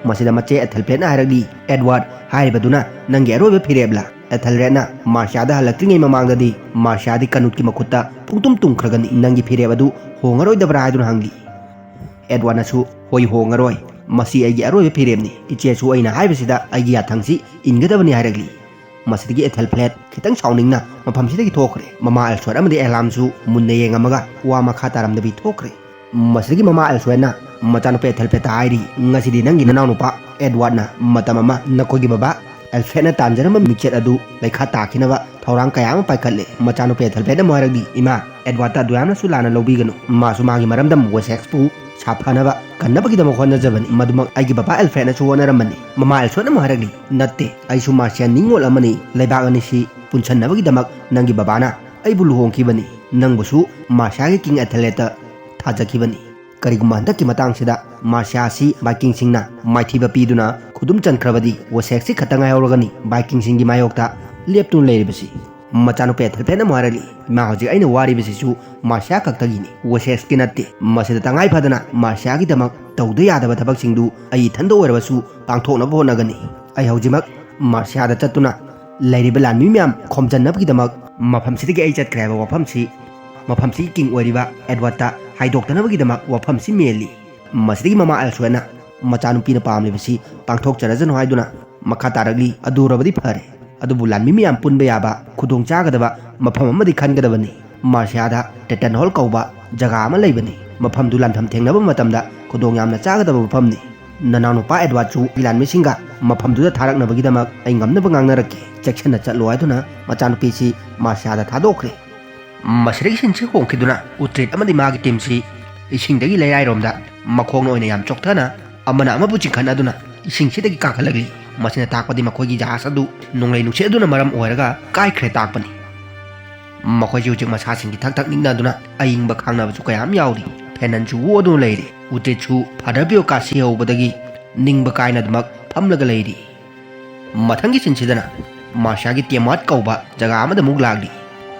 ꯃꯁꯤꯗ ꯃꯆꯦ ꯑꯦꯊꯦꯜꯐ꯭ꯔꯦꯗꯅ ꯍꯥꯏꯔꯛꯂꯤ, "ꯑꯦꯗꯋꯥꯔꯗ, ꯍꯥꯏꯔꯤꯕꯗꯨꯅ ꯅꯪꯒꯤ ꯑꯔꯣꯏꯕ ꯐꯤꯔꯦꯞꯂꯥ?" ꯑꯦꯊꯦꯜꯔꯦꯗꯅ ꯃꯥꯔꯁꯤꯌꯥꯗ ꯍꯜꯂꯛꯇ꯭ꯔꯤꯉꯩ ꯃꯃꯥꯡꯗꯗꯤ ꯃꯥꯔꯁꯤꯌꯥꯗꯤ ꯀꯅꯨꯠꯀꯤ ꯃꯈꯨꯠꯇ ꯄꯨꯡꯇꯨꯝ ꯇꯨꯝꯈ꯭ꯔꯒꯅꯤ꯫ "ꯅꯪꯒꯤ ꯐꯤꯔꯦꯞ ꯑꯗꯨ ꯍꯣꯡꯉꯔꯣꯏꯗꯕ꯭ꯔꯥ?" ꯍꯥꯏꯗꯨꯅ ꯍꯪꯂꯤ꯫ ꯑꯦꯗꯋꯥꯔꯗꯅꯁꯨ, "ꯍꯣꯏ, ꯍꯣꯡꯉꯔꯣꯏ꯫ ꯃꯁꯤ ꯑꯩꯒꯤ ꯑꯔꯣꯏꯕ ꯐꯤꯔꯦꯞꯅꯤ꯫ ꯏꯆꯦꯁꯨ ꯑꯩꯅ ꯍꯥꯏꯕꯁꯤꯗ ꯑꯩꯒꯤ ꯌꯥꯊꯪꯁꯤ ꯏꯟꯒꯗꯕꯅꯤ" ꯍꯥꯏꯔꯛꯂꯤ꯫ ꯃꯁꯤꯗꯒꯤ ꯑꯦꯊꯦꯜꯐ꯭ꯔꯦꯗ ꯈꯤꯇꯪ ꯁꯥꯎꯅꯤꯡꯅ ꯃꯐꯝꯁꯤꯗꯒꯤ ꯊꯣꯛꯈ꯭ꯔꯦ꯫ ꯃꯃꯥ ꯑꯦꯜꯁꯣꯏꯗ ꯑꯃꯗꯤ ꯑꯦꯂꯥꯝꯁꯨ ꯃꯨꯟꯅ ꯌꯦꯡꯉꯝꯃꯒ ꯋꯥ ꯃꯈꯥ ꯇꯥꯔꯝꯗꯕꯤ ꯊꯣꯛꯈ꯭ꯔꯦ꯫ ꯃꯁꯤꯗꯒꯤ ꯃꯃꯥ ꯑꯦꯜꯁꯣꯏꯗꯅ ꯃꯆꯥꯅꯨꯄꯥ ꯑꯦꯊꯦꯜꯐ꯭ꯔꯦꯗꯇ ꯍꯥꯏꯔꯤ, "ꯉꯁꯤꯗꯤ ꯅꯪꯒꯤ ꯅꯅꯥꯎꯅꯨꯄꯥ ꯑꯦꯗꯋꯥꯔꯗꯅ ꯃꯇꯝ ꯑꯃ ꯅꯈꯣꯏꯒꯤ ꯕꯕꯥ ꯑꯦꯜꯐ꯭ꯔꯦꯗꯅ ꯇꯥꯟꯖꯔꯝꯕ ꯃꯤꯡꯆꯠ ꯑꯗꯨ ꯂꯩꯈꯥ ꯇꯥꯈꯤꯅꯕ ꯊꯧꯔꯥꯡ ꯀꯌꯥ ꯑꯃ ꯄꯥꯏꯈꯠꯂꯦ꯫" ꯃꯆꯥꯅꯨꯄꯥ ꯑꯦꯊꯦꯜꯐ꯭ꯔꯦꯗꯅ ꯑꯃꯨꯛ ꯍꯥꯏꯔꯛꯂꯤ, "ꯏꯃꯥ, ꯑꯦꯗꯋꯥꯔꯗꯇ ꯑꯗꯨ ꯌꯥꯝꯅꯁꯨ ꯂꯥꯟꯅ ꯂꯧꯕꯤꯒꯅꯨ꯫ ꯃꯥꯁꯨ ꯃꯥꯒꯤ ꯃꯔꯝꯗꯝ ꯋꯦꯁꯦꯛꯁꯄꯨ ꯁꯥꯐꯅꯕ ꯀꯟꯅꯕꯒꯤꯗꯃꯛ ꯍꯣꯠꯅꯖꯕꯅꯤ꯫ ꯃꯗꯨꯃꯛ ꯑꯩꯒꯤ ꯕꯕꯥ ꯑꯦꯜꯐ꯭ꯔꯦꯗꯅꯁꯨ ꯍꯣꯠꯅꯔꯝꯕꯅꯤ꯫" ꯃꯃꯥ ꯑꯦꯜꯁꯣꯏꯗꯅ ꯑꯃꯨꯛ ꯍꯥꯏꯔꯛꯂꯤ, "ꯅꯠꯇꯦ, ꯑꯩꯁꯨ ꯃꯥꯔꯁꯤꯌꯥꯟ ꯅꯤꯡꯉꯣꯜ ꯑꯃꯅꯤ꯫ ꯂꯩꯕꯥꯛ ꯑꯅꯤꯁꯤ ꯄꯨꯟꯁꯟꯅꯕꯒꯤꯗꯃꯛ ꯅꯪꯒꯤ ꯕꯕꯥꯅ ꯑꯩꯕꯨ ꯂꯨꯍꯣꯡꯈꯤꯕꯅꯤ꯫ ꯅꯪꯕꯨꯁꯨ ꯃꯥꯔꯁꯤꯌꯥꯒꯤ ꯀꯤꯡ ꯑꯦꯊꯦꯜꯔꯦꯠꯇ ꯊꯥꯖꯈꯤꯕꯅꯤ꯫ ꯀꯔꯤꯒꯨꯝꯕ ꯍꯟꯗꯛꯀꯤ ꯃꯇꯥꯡꯁꯤꯗ ꯃꯥꯔꯁꯤꯌꯥ ꯑꯁꯤ ꯚꯥꯏꯀꯤꯡꯁꯤꯡꯅ ꯃꯥꯏꯊꯤꯕ ꯄꯤꯗꯨꯅ ꯈꯨꯗꯨꯝ ꯆꯟꯈ꯭ꯔꯕꯗꯤ ꯋꯦꯁꯦꯛꯁꯤ ꯈꯛꯇ ꯉꯥꯏꯍꯧꯔꯒꯅꯤ ꯚꯥꯏꯀꯤꯡꯁꯤꯡꯒꯤ ꯃꯥꯌꯣꯛꯇ ꯂꯦꯞꯇꯨꯅ ꯂꯩꯔꯤꯕꯁꯤ꯫" ꯃꯆꯥꯅꯨꯄꯥ ꯑꯦꯊꯦꯜꯐ꯭ꯔꯦꯗꯅ ꯑꯃꯨꯛ ꯍꯥꯏꯔꯛꯂꯤ, "ꯏꯃꯥ, ꯍꯧꯖꯤꯛ ꯑꯩꯅ ꯋꯥꯔꯤꯕꯁꯤꯁꯨ ꯃꯥꯔꯁꯤꯌꯥ ꯈꯛꯇꯒꯤꯅꯤ, ꯋꯦꯁꯦꯛꯁꯀꯤ ꯅꯠꯇꯦ꯫ ꯃꯁꯤꯗ ꯇꯉꯥꯏ ꯐꯗꯅ ꯃꯥꯔꯁꯤꯌꯥꯒꯤꯗꯃꯛ ꯇꯧꯗ ꯌꯥꯗꯕ ꯊꯕꯛꯁꯤꯡꯗꯨ ꯑꯩ ꯏꯊꯟꯗ ꯑꯣꯏꯔꯕꯁꯨ ꯄꯥꯡꯊꯣꯛꯅꯕ ꯍꯣꯠꯅꯒꯅꯤ꯫ ꯑꯩ ꯍꯧꯖꯤꯛꯃꯛ ꯃꯥꯔꯁꯤꯌꯥꯗ ꯆꯠꯇꯨꯅ ꯂꯩꯔꯤꯕ ꯂꯥꯟꯃꯤ ꯃꯌꯥꯝ ꯈꯣꯝꯖꯟꯅꯕꯒꯤꯗꯃꯛ ꯃꯐꯝꯁꯤꯗꯒꯤ ꯑꯩ ꯆꯠꯈ꯭ꯔꯦ ꯍꯥꯏꯕ ꯋꯥꯐꯝꯁꯤ ꯃꯐꯝꯁꯤꯒꯤ ꯀꯤꯡ ꯑꯣꯏꯔꯤꯕ ꯑꯦꯗꯋꯥꯔꯗꯇ ꯍꯥꯏꯗꯣꯛꯇꯅꯕꯒꯤꯗꯃꯛ ꯋꯥꯐꯝꯁꯤ ꯃꯦꯜꯂꯤ꯫" ꯃꯁꯤꯗꯒꯤ ꯃꯃꯥ ꯑꯦꯜꯁꯣꯏꯗꯅ ꯃꯆꯥꯅꯨꯄꯤꯅ ꯄꯥꯝꯂꯤꯕꯁꯤ ꯄꯥꯡꯊꯣꯛꯆꯔꯖꯅꯨ ꯍꯥꯏꯗꯨꯅ ꯃꯈꯥ ꯇꯥꯔꯛꯂꯤ, ꯑꯗꯨꯔꯕꯗꯤ ꯐꯔꯦ, ꯑꯗꯨꯕꯨ ꯂꯥꯟꯃꯤ ꯃꯌꯥꯝ ꯄꯨꯟꯕ ꯌꯥꯕ ꯈꯨꯗꯣꯡ ꯆꯥꯒꯗꯕ ꯃꯐꯝ ꯑꯃꯗꯤ ꯈꯟꯒꯗꯕꯅꯤ꯫ ꯃꯥꯔꯁꯤꯌꯥꯗ ꯇꯦꯇꯟ ꯍꯣꯜ ꯀꯧꯕ ꯖꯒꯥ ꯑꯃ ꯂꯩꯕꯅꯤ꯫ ꯃꯐꯝꯗꯨ ꯂꯥꯟꯐꯝ ꯊꯦꯡꯅꯕ ꯃꯇꯝꯗ ꯈꯨꯗꯣꯡ ꯌꯥꯝꯅ ꯆꯥꯒꯗꯕ ꯃꯐꯝꯅꯤ꯫ ꯅꯅꯥꯎꯅꯨꯄꯥ ꯑꯦꯗꯋꯥꯔꯗꯁꯨ ꯂꯥꯟꯃꯤꯁꯤꯡꯒ ꯃꯐꯝꯗꯨꯗ ꯊꯥꯔꯛꯅꯕꯒꯤꯗꯃꯛ ꯑꯩ ꯉꯝꯅꯕ ꯉꯥꯡꯅꯔꯛꯀꯦ꯫ ꯆꯦꯛꯁꯤꯟꯅ ꯆꯠꯂꯣ ꯍꯥꯏꯗꯨꯅ ꯃꯆꯥꯅꯨꯄꯤꯁꯤ ꯃꯥꯔꯁꯤꯌꯥꯗ ꯊꯥꯗꯣꯛꯈ꯭ꯔꯦ꯫ ꯃꯁꯤꯗꯒꯤ ꯁꯤꯟꯁꯤ ꯍꯣꯡꯈꯤꯗꯨꯅ ꯎꯇ꯭ꯔꯤꯠ ꯑꯃꯗꯤ ꯃꯥꯒꯤ ꯇꯤꯝꯁꯤ ꯏꯁꯤꯡꯗꯒꯤ ꯂꯩꯔꯥꯏꯔꯣꯝꯗ ꯃꯈꯣꯡꯅ ꯑꯣꯏꯅ ꯌꯥꯝ ꯆꯣꯛꯊꯅ ꯑꯃꯅ ꯑꯃꯕꯨ ꯆꯤꯡꯈꯠꯅꯗꯨꯅ ꯏꯁꯤꯡꯁꯤꯗꯒꯤ ꯀꯥꯈꯠꯂꯛꯂꯤ꯫ ꯃꯁꯤꯅ ꯇꯥꯛꯄꯗꯤ ꯃꯈꯣꯏꯒꯤ ꯖꯍꯥꯖ ꯑꯗꯨ ꯅꯣꯡꯂꯩ ꯅꯨꯡꯁꯤꯠ ꯑꯗꯨꯅ ꯃꯔꯝ ꯑꯣꯏꯔꯒ ꯀꯥꯏꯈ꯭ꯔꯦ ꯇꯥꯛꯄꯅꯤ꯫ ꯃꯈꯣꯏꯁꯤ ꯍꯧꯖꯤꯛ ꯃꯁꯥꯁꯤꯡꯒꯤ ꯊꯛ ꯊꯛ ꯅꯤꯛꯅꯗꯨꯅ ꯑꯏꯪꯕ ꯈꯥꯡꯅꯕꯁꯨ ꯀꯌꯥ ꯑꯃ ꯌꯥꯎꯔꯤ꯫ ꯐꯦꯟ ꯑꯅꯤꯁꯨ ꯑꯣꯗꯨꯅ ꯂꯩꯔꯦ꯫ ꯎꯇ꯭ꯔꯤꯠꯁꯨ ꯐꯥꯗꯔ ꯕꯤꯌꯣꯀꯥꯁꯤ ꯍꯧꯕꯗꯒꯤ ꯅꯤꯡꯕ ꯀꯥꯏꯅꯗꯃꯛ ꯐꯝꯂꯒ ꯂꯩꯔꯤ꯫ ꯃꯊꯪꯒꯤ ꯁꯤꯟꯁꯤꯗꯅ ꯃꯥꯔꯁꯤꯌꯥꯒꯤ ꯇꯦꯃꯥꯠ ꯀꯧꯕ ꯖꯒꯥ ꯑꯃꯗ ꯑꯃꯨꯛ ꯂꯥꯛꯂꯤ꯫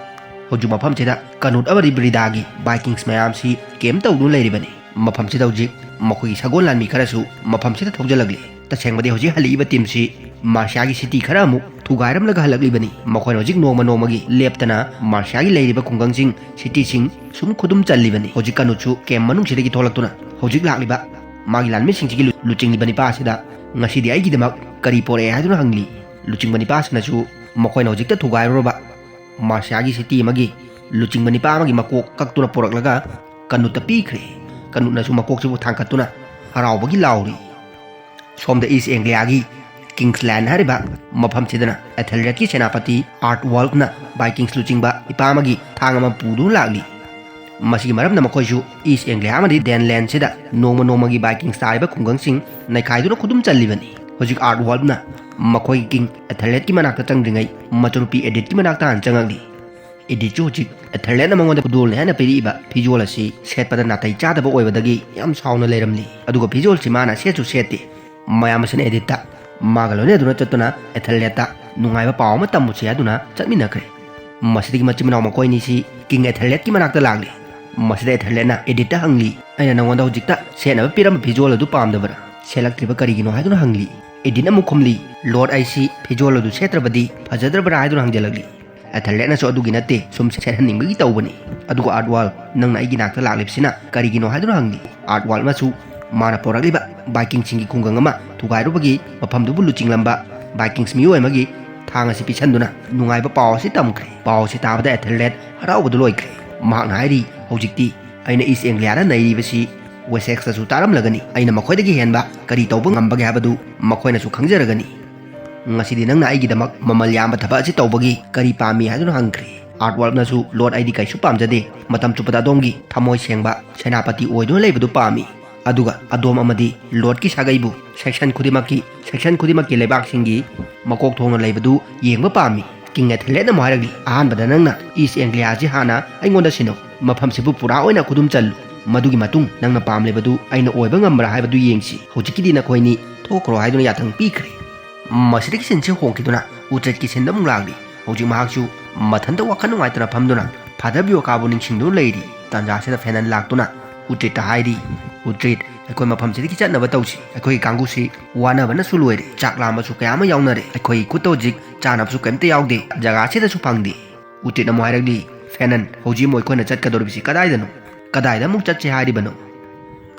ꯍꯧꯖꯤꯛ ꯃꯐꯝꯁꯤꯗ ꯀꯅꯨꯠ ꯑꯃꯗꯤ ꯕ꯭ꯔꯤꯗꯥꯒꯤ ꯕꯥꯏꯀꯤꯡꯁ ꯃꯌꯥꯝꯁꯤ ꯀꯦꯝ ꯇꯧꯗꯨꯅ ꯂꯩꯔꯤꯕꯅꯤ꯫ ꯃꯐꯝꯁꯤꯗ ꯍꯧꯖꯤꯛ ꯃꯈꯣꯏꯒꯤ ꯁꯒꯣꯜ ꯂꯥꯟꯃꯤ ꯈꯔꯁꯨ ꯃꯐꯝꯁꯤꯗ ꯊꯧꯖꯤꯜꯂꯛꯂꯤ꯫ ꯇꯁꯦꯡꯕꯗꯤ ꯍꯧꯖꯤꯛ ꯍꯜꯂꯛꯏꯕ ꯇꯤꯝꯁꯤ ꯃꯥꯔꯁꯤꯌꯥꯒꯤ ꯁꯤꯇꯤ ꯈꯔ ꯑꯃꯨꯛ ꯊꯨꯒꯥꯏꯔꯝꯂꯒ ꯍꯜꯂꯛꯂꯤꯕꯅꯤ꯫ ꯃꯈꯣꯏꯅ ꯍꯧꯖꯤꯛ ꯅꯣꯡꯃ ꯅꯣꯡꯃꯒꯤ ꯂꯦꯞꯇꯅ ꯃꯥꯔꯁꯤꯌꯥꯒꯤ ꯂꯩꯔꯤꯕ ꯈꯨꯡꯒꯪꯁꯤꯡ, ꯁꯤꯇꯤꯁꯤꯡ ꯁꯨꯝ ꯈꯨꯗꯨꯝ ꯆꯜꯂꯤꯕꯅꯤ꯫ ꯍꯧꯖꯤꯛ ꯀꯅꯨꯠꯁꯨ ꯀꯦꯝ ꯃꯅꯨꯡꯁꯤꯗꯒꯤ ꯊꯣꯛꯂꯛꯇꯨꯅ ꯍꯧꯖꯤꯛ ꯂꯥꯛꯂꯤꯕ ꯃꯥꯒꯤ ꯂꯥꯟꯃꯤꯁꯤꯡꯁꯤꯒꯤ ꯂꯨ-, ꯂꯨꯆꯤꯡꯂꯤꯕ ꯅꯤꯄꯥ ꯑꯁꯤꯗ ꯉꯁꯤꯗꯤ ꯑꯩꯒꯤꯗꯃꯛ ꯀꯔꯤ ꯄꯣꯔꯛꯑꯦ ꯍꯥꯏꯗꯨꯅ ꯍꯪꯂꯤ꯫ ꯂꯨꯆꯤꯡꯕ ꯅꯤꯄꯥꯁꯤꯅꯁꯨ ꯃꯈꯣꯏꯅ ꯍꯧꯖꯤꯛꯇ ꯊꯨꯒꯥꯏꯔꯨꯔꯕ ꯃꯥꯔꯁꯤꯌꯥꯒꯤ ꯁꯤꯇꯤ ꯑꯃꯒꯤ ꯂꯨꯆꯤꯡꯕ ꯅꯤꯄꯥ ꯑꯃꯒꯤ ꯃꯀꯣꯛ ꯀꯛꯇꯨꯅ ꯄꯨꯔꯛꯂꯒ ꯀꯅꯨꯠꯇ ꯄꯤꯈ꯭ꯔꯦ꯫ ꯀꯅꯨꯠꯅꯁꯨ ꯃꯀꯣꯛꯁꯤꯕꯨ ꯊꯥꯡꯒꯠꯇꯨꯅ ꯍꯔꯥꯎꯕꯒꯤ ꯂꯥꯎꯔꯤ꯫ ꯁꯣꯝꯗ ꯏꯁ ꯑꯦꯡꯒ꯭ꯂꯤꯌꯥꯒꯤ ꯀꯤꯡꯁꯂꯦꯟ ꯍꯥꯏꯔꯤꯕ ꯃꯐꯝꯁꯤꯗꯅ ꯑꯦꯊꯦꯜꯔꯦꯠꯀꯤ ꯁꯦꯅꯥꯄꯇꯤ ꯑꯥꯔꯠ ꯋꯥꯜꯐꯅ ꯕꯥꯏꯀꯤꯡꯁ ꯂꯨꯆꯤꯡꯕ ꯏꯄꯥ ꯑꯃꯒꯤ ꯊꯥꯡ ꯑꯃ ꯄꯨꯗꯨꯅ ꯂꯥꯛꯂꯤ꯫ ꯃꯁꯤꯒꯤ ꯃꯔꯝꯅ ꯃꯈꯣꯏꯁꯨ ꯏꯁ ꯑꯦꯡꯒ꯭ꯂꯤꯌꯥ ꯑꯃꯗꯤ ꯗꯦꯟꯂꯦꯟꯁꯤꯗ ꯅꯣꯡꯃ ꯅꯣꯡꯃꯒꯤ ꯕꯥꯏꯀꯤꯡꯁ ꯇꯥꯔꯤꯕ ꯈꯨꯡꯒꯪꯁꯤꯡ ꯅꯩꯈꯥꯏꯗꯨꯅ ꯈꯨꯗꯨꯝ ꯆꯜꯂꯤꯕꯅꯤ꯫ ꯍꯧꯖꯤꯛ ꯑꯥꯔꯠ ꯋꯥꯜꯐꯅ ꯃꯈꯣꯏꯒꯤ ꯀꯤꯡ ꯑꯦꯊꯦꯜꯔꯦꯠꯀꯤ ꯃꯅꯥꯛꯇ ꯆꯪꯗ꯭ꯔꯤꯉꯩ ꯃꯆꯥꯅꯨꯄꯤ ꯑꯦꯗꯤꯠꯀꯤ ꯃꯅꯥꯛꯇ ꯍꯥꯟꯅ ꯆꯪꯉꯛꯂꯤ꯫ ꯑꯦꯗꯤꯠꯁꯨ ꯍꯧꯖꯤꯛ ꯑꯦꯊꯦꯜꯔꯦꯠꯅ ꯃꯉꯣꯟꯗ ꯈꯨꯗꯣꯜꯅꯤ ꯍꯥꯏꯅ ꯄꯤꯔꯛꯏꯕ ꯐꯤꯖꯣꯜ ꯑꯁꯤ ꯁꯦꯠꯄꯗ ꯅꯥꯇꯩ ꯆꯥꯗꯕ ꯑꯣꯏꯕꯗꯒꯤ ꯌꯥꯝ ꯁꯥꯎꯅ ꯂꯩꯔꯝꯂꯤ꯫ ꯑꯗꯨꯒ ꯐꯤꯖꯣꯜꯁꯤ ꯃꯥꯅ ꯁꯦꯠꯁꯨ ꯁꯦꯠꯇꯦ꯫ ꯃꯌꯥꯝ ꯑꯁꯤꯅ ꯑꯦꯗꯤꯠꯇ ꯃꯥꯒ ꯂꯣꯏꯅꯗꯨꯅ ꯆꯠꯇꯨꯅ ꯑꯦꯊꯦꯜꯔꯦꯠꯇ ꯅꯨꯡꯉꯥꯏꯕ ꯄꯥꯎ ꯑꯃ ꯇꯝꯃꯨꯁꯤ ꯍꯥꯏꯗꯨꯅ ꯆꯠꯃꯤꯟꯅꯈ꯭ꯔꯦ꯫ ꯃꯁꯤꯗꯒꯤ ꯃꯆꯤꯟ ꯃꯅꯥꯎ ꯃꯈꯣꯏ ꯑꯅꯤꯁꯤ ꯀꯤꯡ ꯑꯦꯊꯦꯜꯔꯦꯠꯀꯤ ꯃꯅꯥꯛꯇ ꯂꯥꯛꯂꯤ꯫ ꯃꯁꯤꯗ ꯑꯦꯊꯦꯜꯔꯦꯠꯅ ꯑꯦꯗꯤꯠꯇ ꯍꯪꯂꯤ, "ꯑꯩꯅ ꯅꯉꯣꯟꯗ ꯍꯧꯖꯤꯛꯇ ꯁꯦꯠꯅꯕ ꯄꯤꯔꯝꯕ ꯐꯤꯖꯣꯜ ꯑꯗꯨ ꯄꯥꯝꯗꯕ꯭ꯔꯥ? ꯁꯦꯠꯂꯛꯇ꯭ꯔꯤꯕ ꯀꯔꯤꯒꯤꯅꯣ?" ꯍꯥꯏꯗꯨꯅ ꯍꯪꯂꯤ꯫ ꯑꯦꯗꯤꯠꯅ ꯑꯃꯨꯛ ꯈꯨꯝꯂꯤ, "ꯂꯣꯔꯗ, ꯑꯩꯁꯤ ꯐꯤꯖꯣꯜ ꯑꯗꯨ ꯁꯦꯠꯇ꯭ꯔꯕꯗꯤ ꯐꯖꯗ꯭ꯔꯕ꯭ꯔꯥ?" ꯍꯥꯏꯗꯨꯅ ꯍꯪꯖꯜꯂꯛꯂꯤ꯫ ꯑꯦꯊꯦꯜꯔꯦꯠꯅꯁꯨ, "ꯑꯗꯨꯒꯤ ꯅꯠꯇꯦ, ꯁꯨꯝ ꯁꯦꯠꯍꯟꯅꯤꯡꯕꯒꯤ ꯇꯧꯕꯅꯤ꯫ ꯑꯗꯨꯒ ꯑꯥꯔꯠ ꯋꯥꯜꯐ, ꯅꯪꯅ ꯑꯩꯒꯤ ꯅꯥꯛꯇ ꯂꯥꯛꯂꯤꯕꯁꯤꯅ ꯀꯔꯤꯒꯤꯅꯣ?" ꯍꯥꯏꯗꯨꯅ ꯍꯪꯂꯤ꯫ ꯑꯥꯔꯠ ꯋꯥꯜꯐꯅꯁꯨ, ꯃꯥꯅ ꯄꯣꯔꯛꯂꯤꯕ ꯚꯥꯏꯀꯤꯡꯁꯤꯡꯒꯤ ꯈꯨꯡꯒꯪ ꯑꯃ ꯊꯨꯒꯥꯏꯔꯨꯕꯒꯤ ꯃꯐꯝꯗꯨꯕꯨ ꯂꯨꯆꯤꯡꯂꯝꯕ ꯚꯥꯏꯀꯤꯡꯁ ꯃꯤꯑꯣꯏ ꯑꯃꯒꯤ ꯊꯥꯡ ꯑꯁꯤ ꯄꯤꯁꯟꯗꯨꯅ ꯅꯨꯡꯉꯥꯏꯕ ꯄꯥꯎ ꯑꯁꯤ ꯇꯝꯈ꯭ꯔꯦ꯫ ꯄꯥꯎ ꯑꯁꯤ ꯇꯥꯕꯗ ꯑꯦꯊꯦꯜꯔꯦꯗ ꯍꯔꯥꯎꯕꯗ ꯂꯣꯏꯈ꯭ꯔꯦ꯫ ꯃꯍꯥꯛꯅ ꯍꯥꯏꯔꯤ, "ꯍꯧꯖꯤꯛꯇꯤ ꯑꯩꯅ ꯏꯁ ꯑꯦꯡꯒ꯭ꯂꯤꯌꯥꯗ ꯅꯩꯔꯤꯕꯁꯤ ꯋꯦꯁꯦꯛꯁꯇꯁꯨ ꯇꯥꯔꯝꯂꯒꯅꯤ꯫ ꯑꯩꯅ ꯃꯈꯣꯏꯗꯒꯤ ꯍꯦꯟꯕ ꯀꯔꯤ ꯇꯧꯕ ꯉꯝꯕꯒꯦ ꯍꯥꯏꯕꯗꯨ ꯃꯈꯣꯏꯅꯁꯨ ꯈꯪꯖꯔꯒꯅꯤ꯫ ꯉꯁꯤꯗꯤ ꯅꯪꯅ ꯑꯩꯒꯤꯗꯃꯛ ꯃꯃꯜ ꯌꯥꯝꯕ ꯊꯕꯛ ꯑꯁꯤ ꯇꯧꯕꯒꯤ ꯀꯔꯤ ꯄꯥꯝꯃꯤ?" ꯍꯥꯏꯗꯨꯅ ꯍꯪꯈ꯭ꯔꯦ꯫ ꯑꯥꯔꯠꯋꯥꯔꯛꯅꯁꯨ, "ꯂꯣꯔꯗ, ꯑꯩꯗꯤ ꯀꯩꯁꯨ ꯄꯥꯝꯖꯗꯦ꯫ ꯃꯇꯝ ꯆꯨꯞꯄꯗ ꯑꯗꯣꯝꯒꯤ ꯊꯃꯣꯏ ꯁꯦꯡꯕ ꯁꯦꯅꯥꯄꯇꯤ ꯑꯣꯏꯗꯨꯅ ꯂꯩꯕꯗꯨ ꯄꯥꯝꯃꯤ꯫ ꯑꯗꯨꯒ ꯑꯗꯣꯝ ꯑꯃꯗꯤ ꯂꯣꯔꯗꯀꯤ ꯁꯥꯒꯩꯕꯨ ꯁꯦꯛꯁꯟ ꯈꯨꯗꯤꯡꯃꯛꯀꯤ, ꯁꯦꯛꯁꯟ ꯈꯨꯗꯤꯡꯃꯛꯀꯤ ꯂꯩꯕꯥꯛꯁꯤꯡꯒꯤ ꯃꯀꯣꯛ ꯊꯣꯡꯅ ꯂꯩꯕꯗꯨ ꯌꯦꯡꯕ ꯄꯥꯝꯃꯤ꯫" ꯀꯤꯡ ꯑꯦꯊꯦꯜꯔꯦꯗꯅ ꯑꯃꯨꯛ ꯍꯥꯏꯔꯛꯂꯤ, "ꯑꯍꯥꯟꯕꯗ ꯅꯪꯅ ꯏꯁ ꯑꯦꯡꯒ꯭ꯂꯤꯌꯥꯁꯤ ꯍꯥꯟꯅ ꯑꯩꯉꯣꯟꯗ ꯁꯤꯟꯅꯧ꯫ ꯃꯐꯝꯁꯤꯕꯨ ꯄꯨꯔꯥ ꯑꯣꯏꯅ ꯈꯨꯗꯨꯝ ꯆꯜꯂꯨ꯫ ꯃꯗꯨꯒꯤ ꯃꯇꯨꯡ ꯅꯪꯅ ꯄꯥꯝꯂꯤꯕꯗꯨ ꯑꯩꯅ ꯑꯣꯏꯕ ꯉꯝꯕ꯭ꯔꯥ ꯍꯥꯏꯕꯗꯨ ꯌꯦꯡꯁꯤ꯫ ꯍꯧꯖꯤꯛꯀꯤꯗꯤ ꯅꯈꯣꯏꯅꯤ ꯊꯣꯛꯈ꯭ꯔꯣ" ꯍꯥꯏꯗꯨꯅ ꯌꯥꯊꯪ ꯄꯤꯈ꯭ꯔꯦ꯫ ꯃꯁꯤꯗꯒꯤ ꯁꯤꯟꯁꯤ ꯍꯣꯡꯈꯤꯗꯨꯅ ꯎꯇ꯭ꯔꯤꯠꯀꯤ ꯁꯤꯟꯗ ꯑꯃꯨꯛ ꯂꯥꯛꯂꯤ꯫ ꯍꯧꯖꯤꯛ ꯃꯍꯥꯛꯁꯨ ꯃꯊꯟꯇ ꯋꯥꯈꯜ ꯅꯨꯡꯉꯥꯏꯇꯅ ꯐꯝꯗꯨꯅ ꯐꯥꯗꯔ ꯕꯤꯌꯣꯀꯥꯕꯨ ꯅꯤꯡꯁꯤꯡꯗꯨꯅ ꯂꯩꯔꯤ꯫ ꯇꯥꯟꯖꯥꯁꯤꯗ ꯐꯦꯅꯟ ꯂꯥꯛꯇꯨꯅ ꯎꯇ꯭ꯔꯤꯠꯇ ꯍꯥꯏꯔꯤ, "ꯎꯇ꯭ꯔꯤꯠ, ꯑꯩꯈꯣꯏ ꯃꯐꯝꯁꯤꯗꯒꯤ ꯆꯠꯅꯕ ꯇꯧꯁꯤ꯫ ꯑꯩꯈꯣꯏꯒꯤ ꯀꯥꯡꯕꯨꯁꯤ ꯋꯥꯅꯕꯅꯁꯨ ꯂꯣꯏꯔꯦ꯫ ꯆꯥꯛ ꯂꯥꯝꯕꯁꯨ ꯀꯌꯥ ꯑꯃ ꯌꯥꯎꯅꯔꯦ꯫ ꯑꯩꯈꯣꯏꯒꯤ ꯈꯨꯠꯇ ꯍꯧꯖꯤꯛ ꯆꯥꯅꯕꯁꯨ ꯀꯔꯤꯝꯇ ꯌꯥꯎꯗꯦ꯫ ꯖꯒꯥꯁꯤꯗꯁꯨ ꯐꯪꯗꯦ꯫" ꯎꯇ꯭ꯔꯤꯠꯅ ꯑꯃꯨꯛ ꯍꯥꯏꯔꯛꯂꯤ, "ꯐꯦꯅꯟ, ꯍꯧꯖꯤꯛ ꯑꯃꯨꯛ ꯑꯩꯈꯣꯏꯅ ꯆꯠꯀꯗꯧꯔꯤꯕꯁꯤ ꯀꯗꯥꯏꯗꯅꯣ? ꯀꯗꯥꯏꯗ ꯑꯃꯨꯛ ꯆꯠꯁꯦ ꯍꯥꯏꯔꯤꯕꯅꯣ?"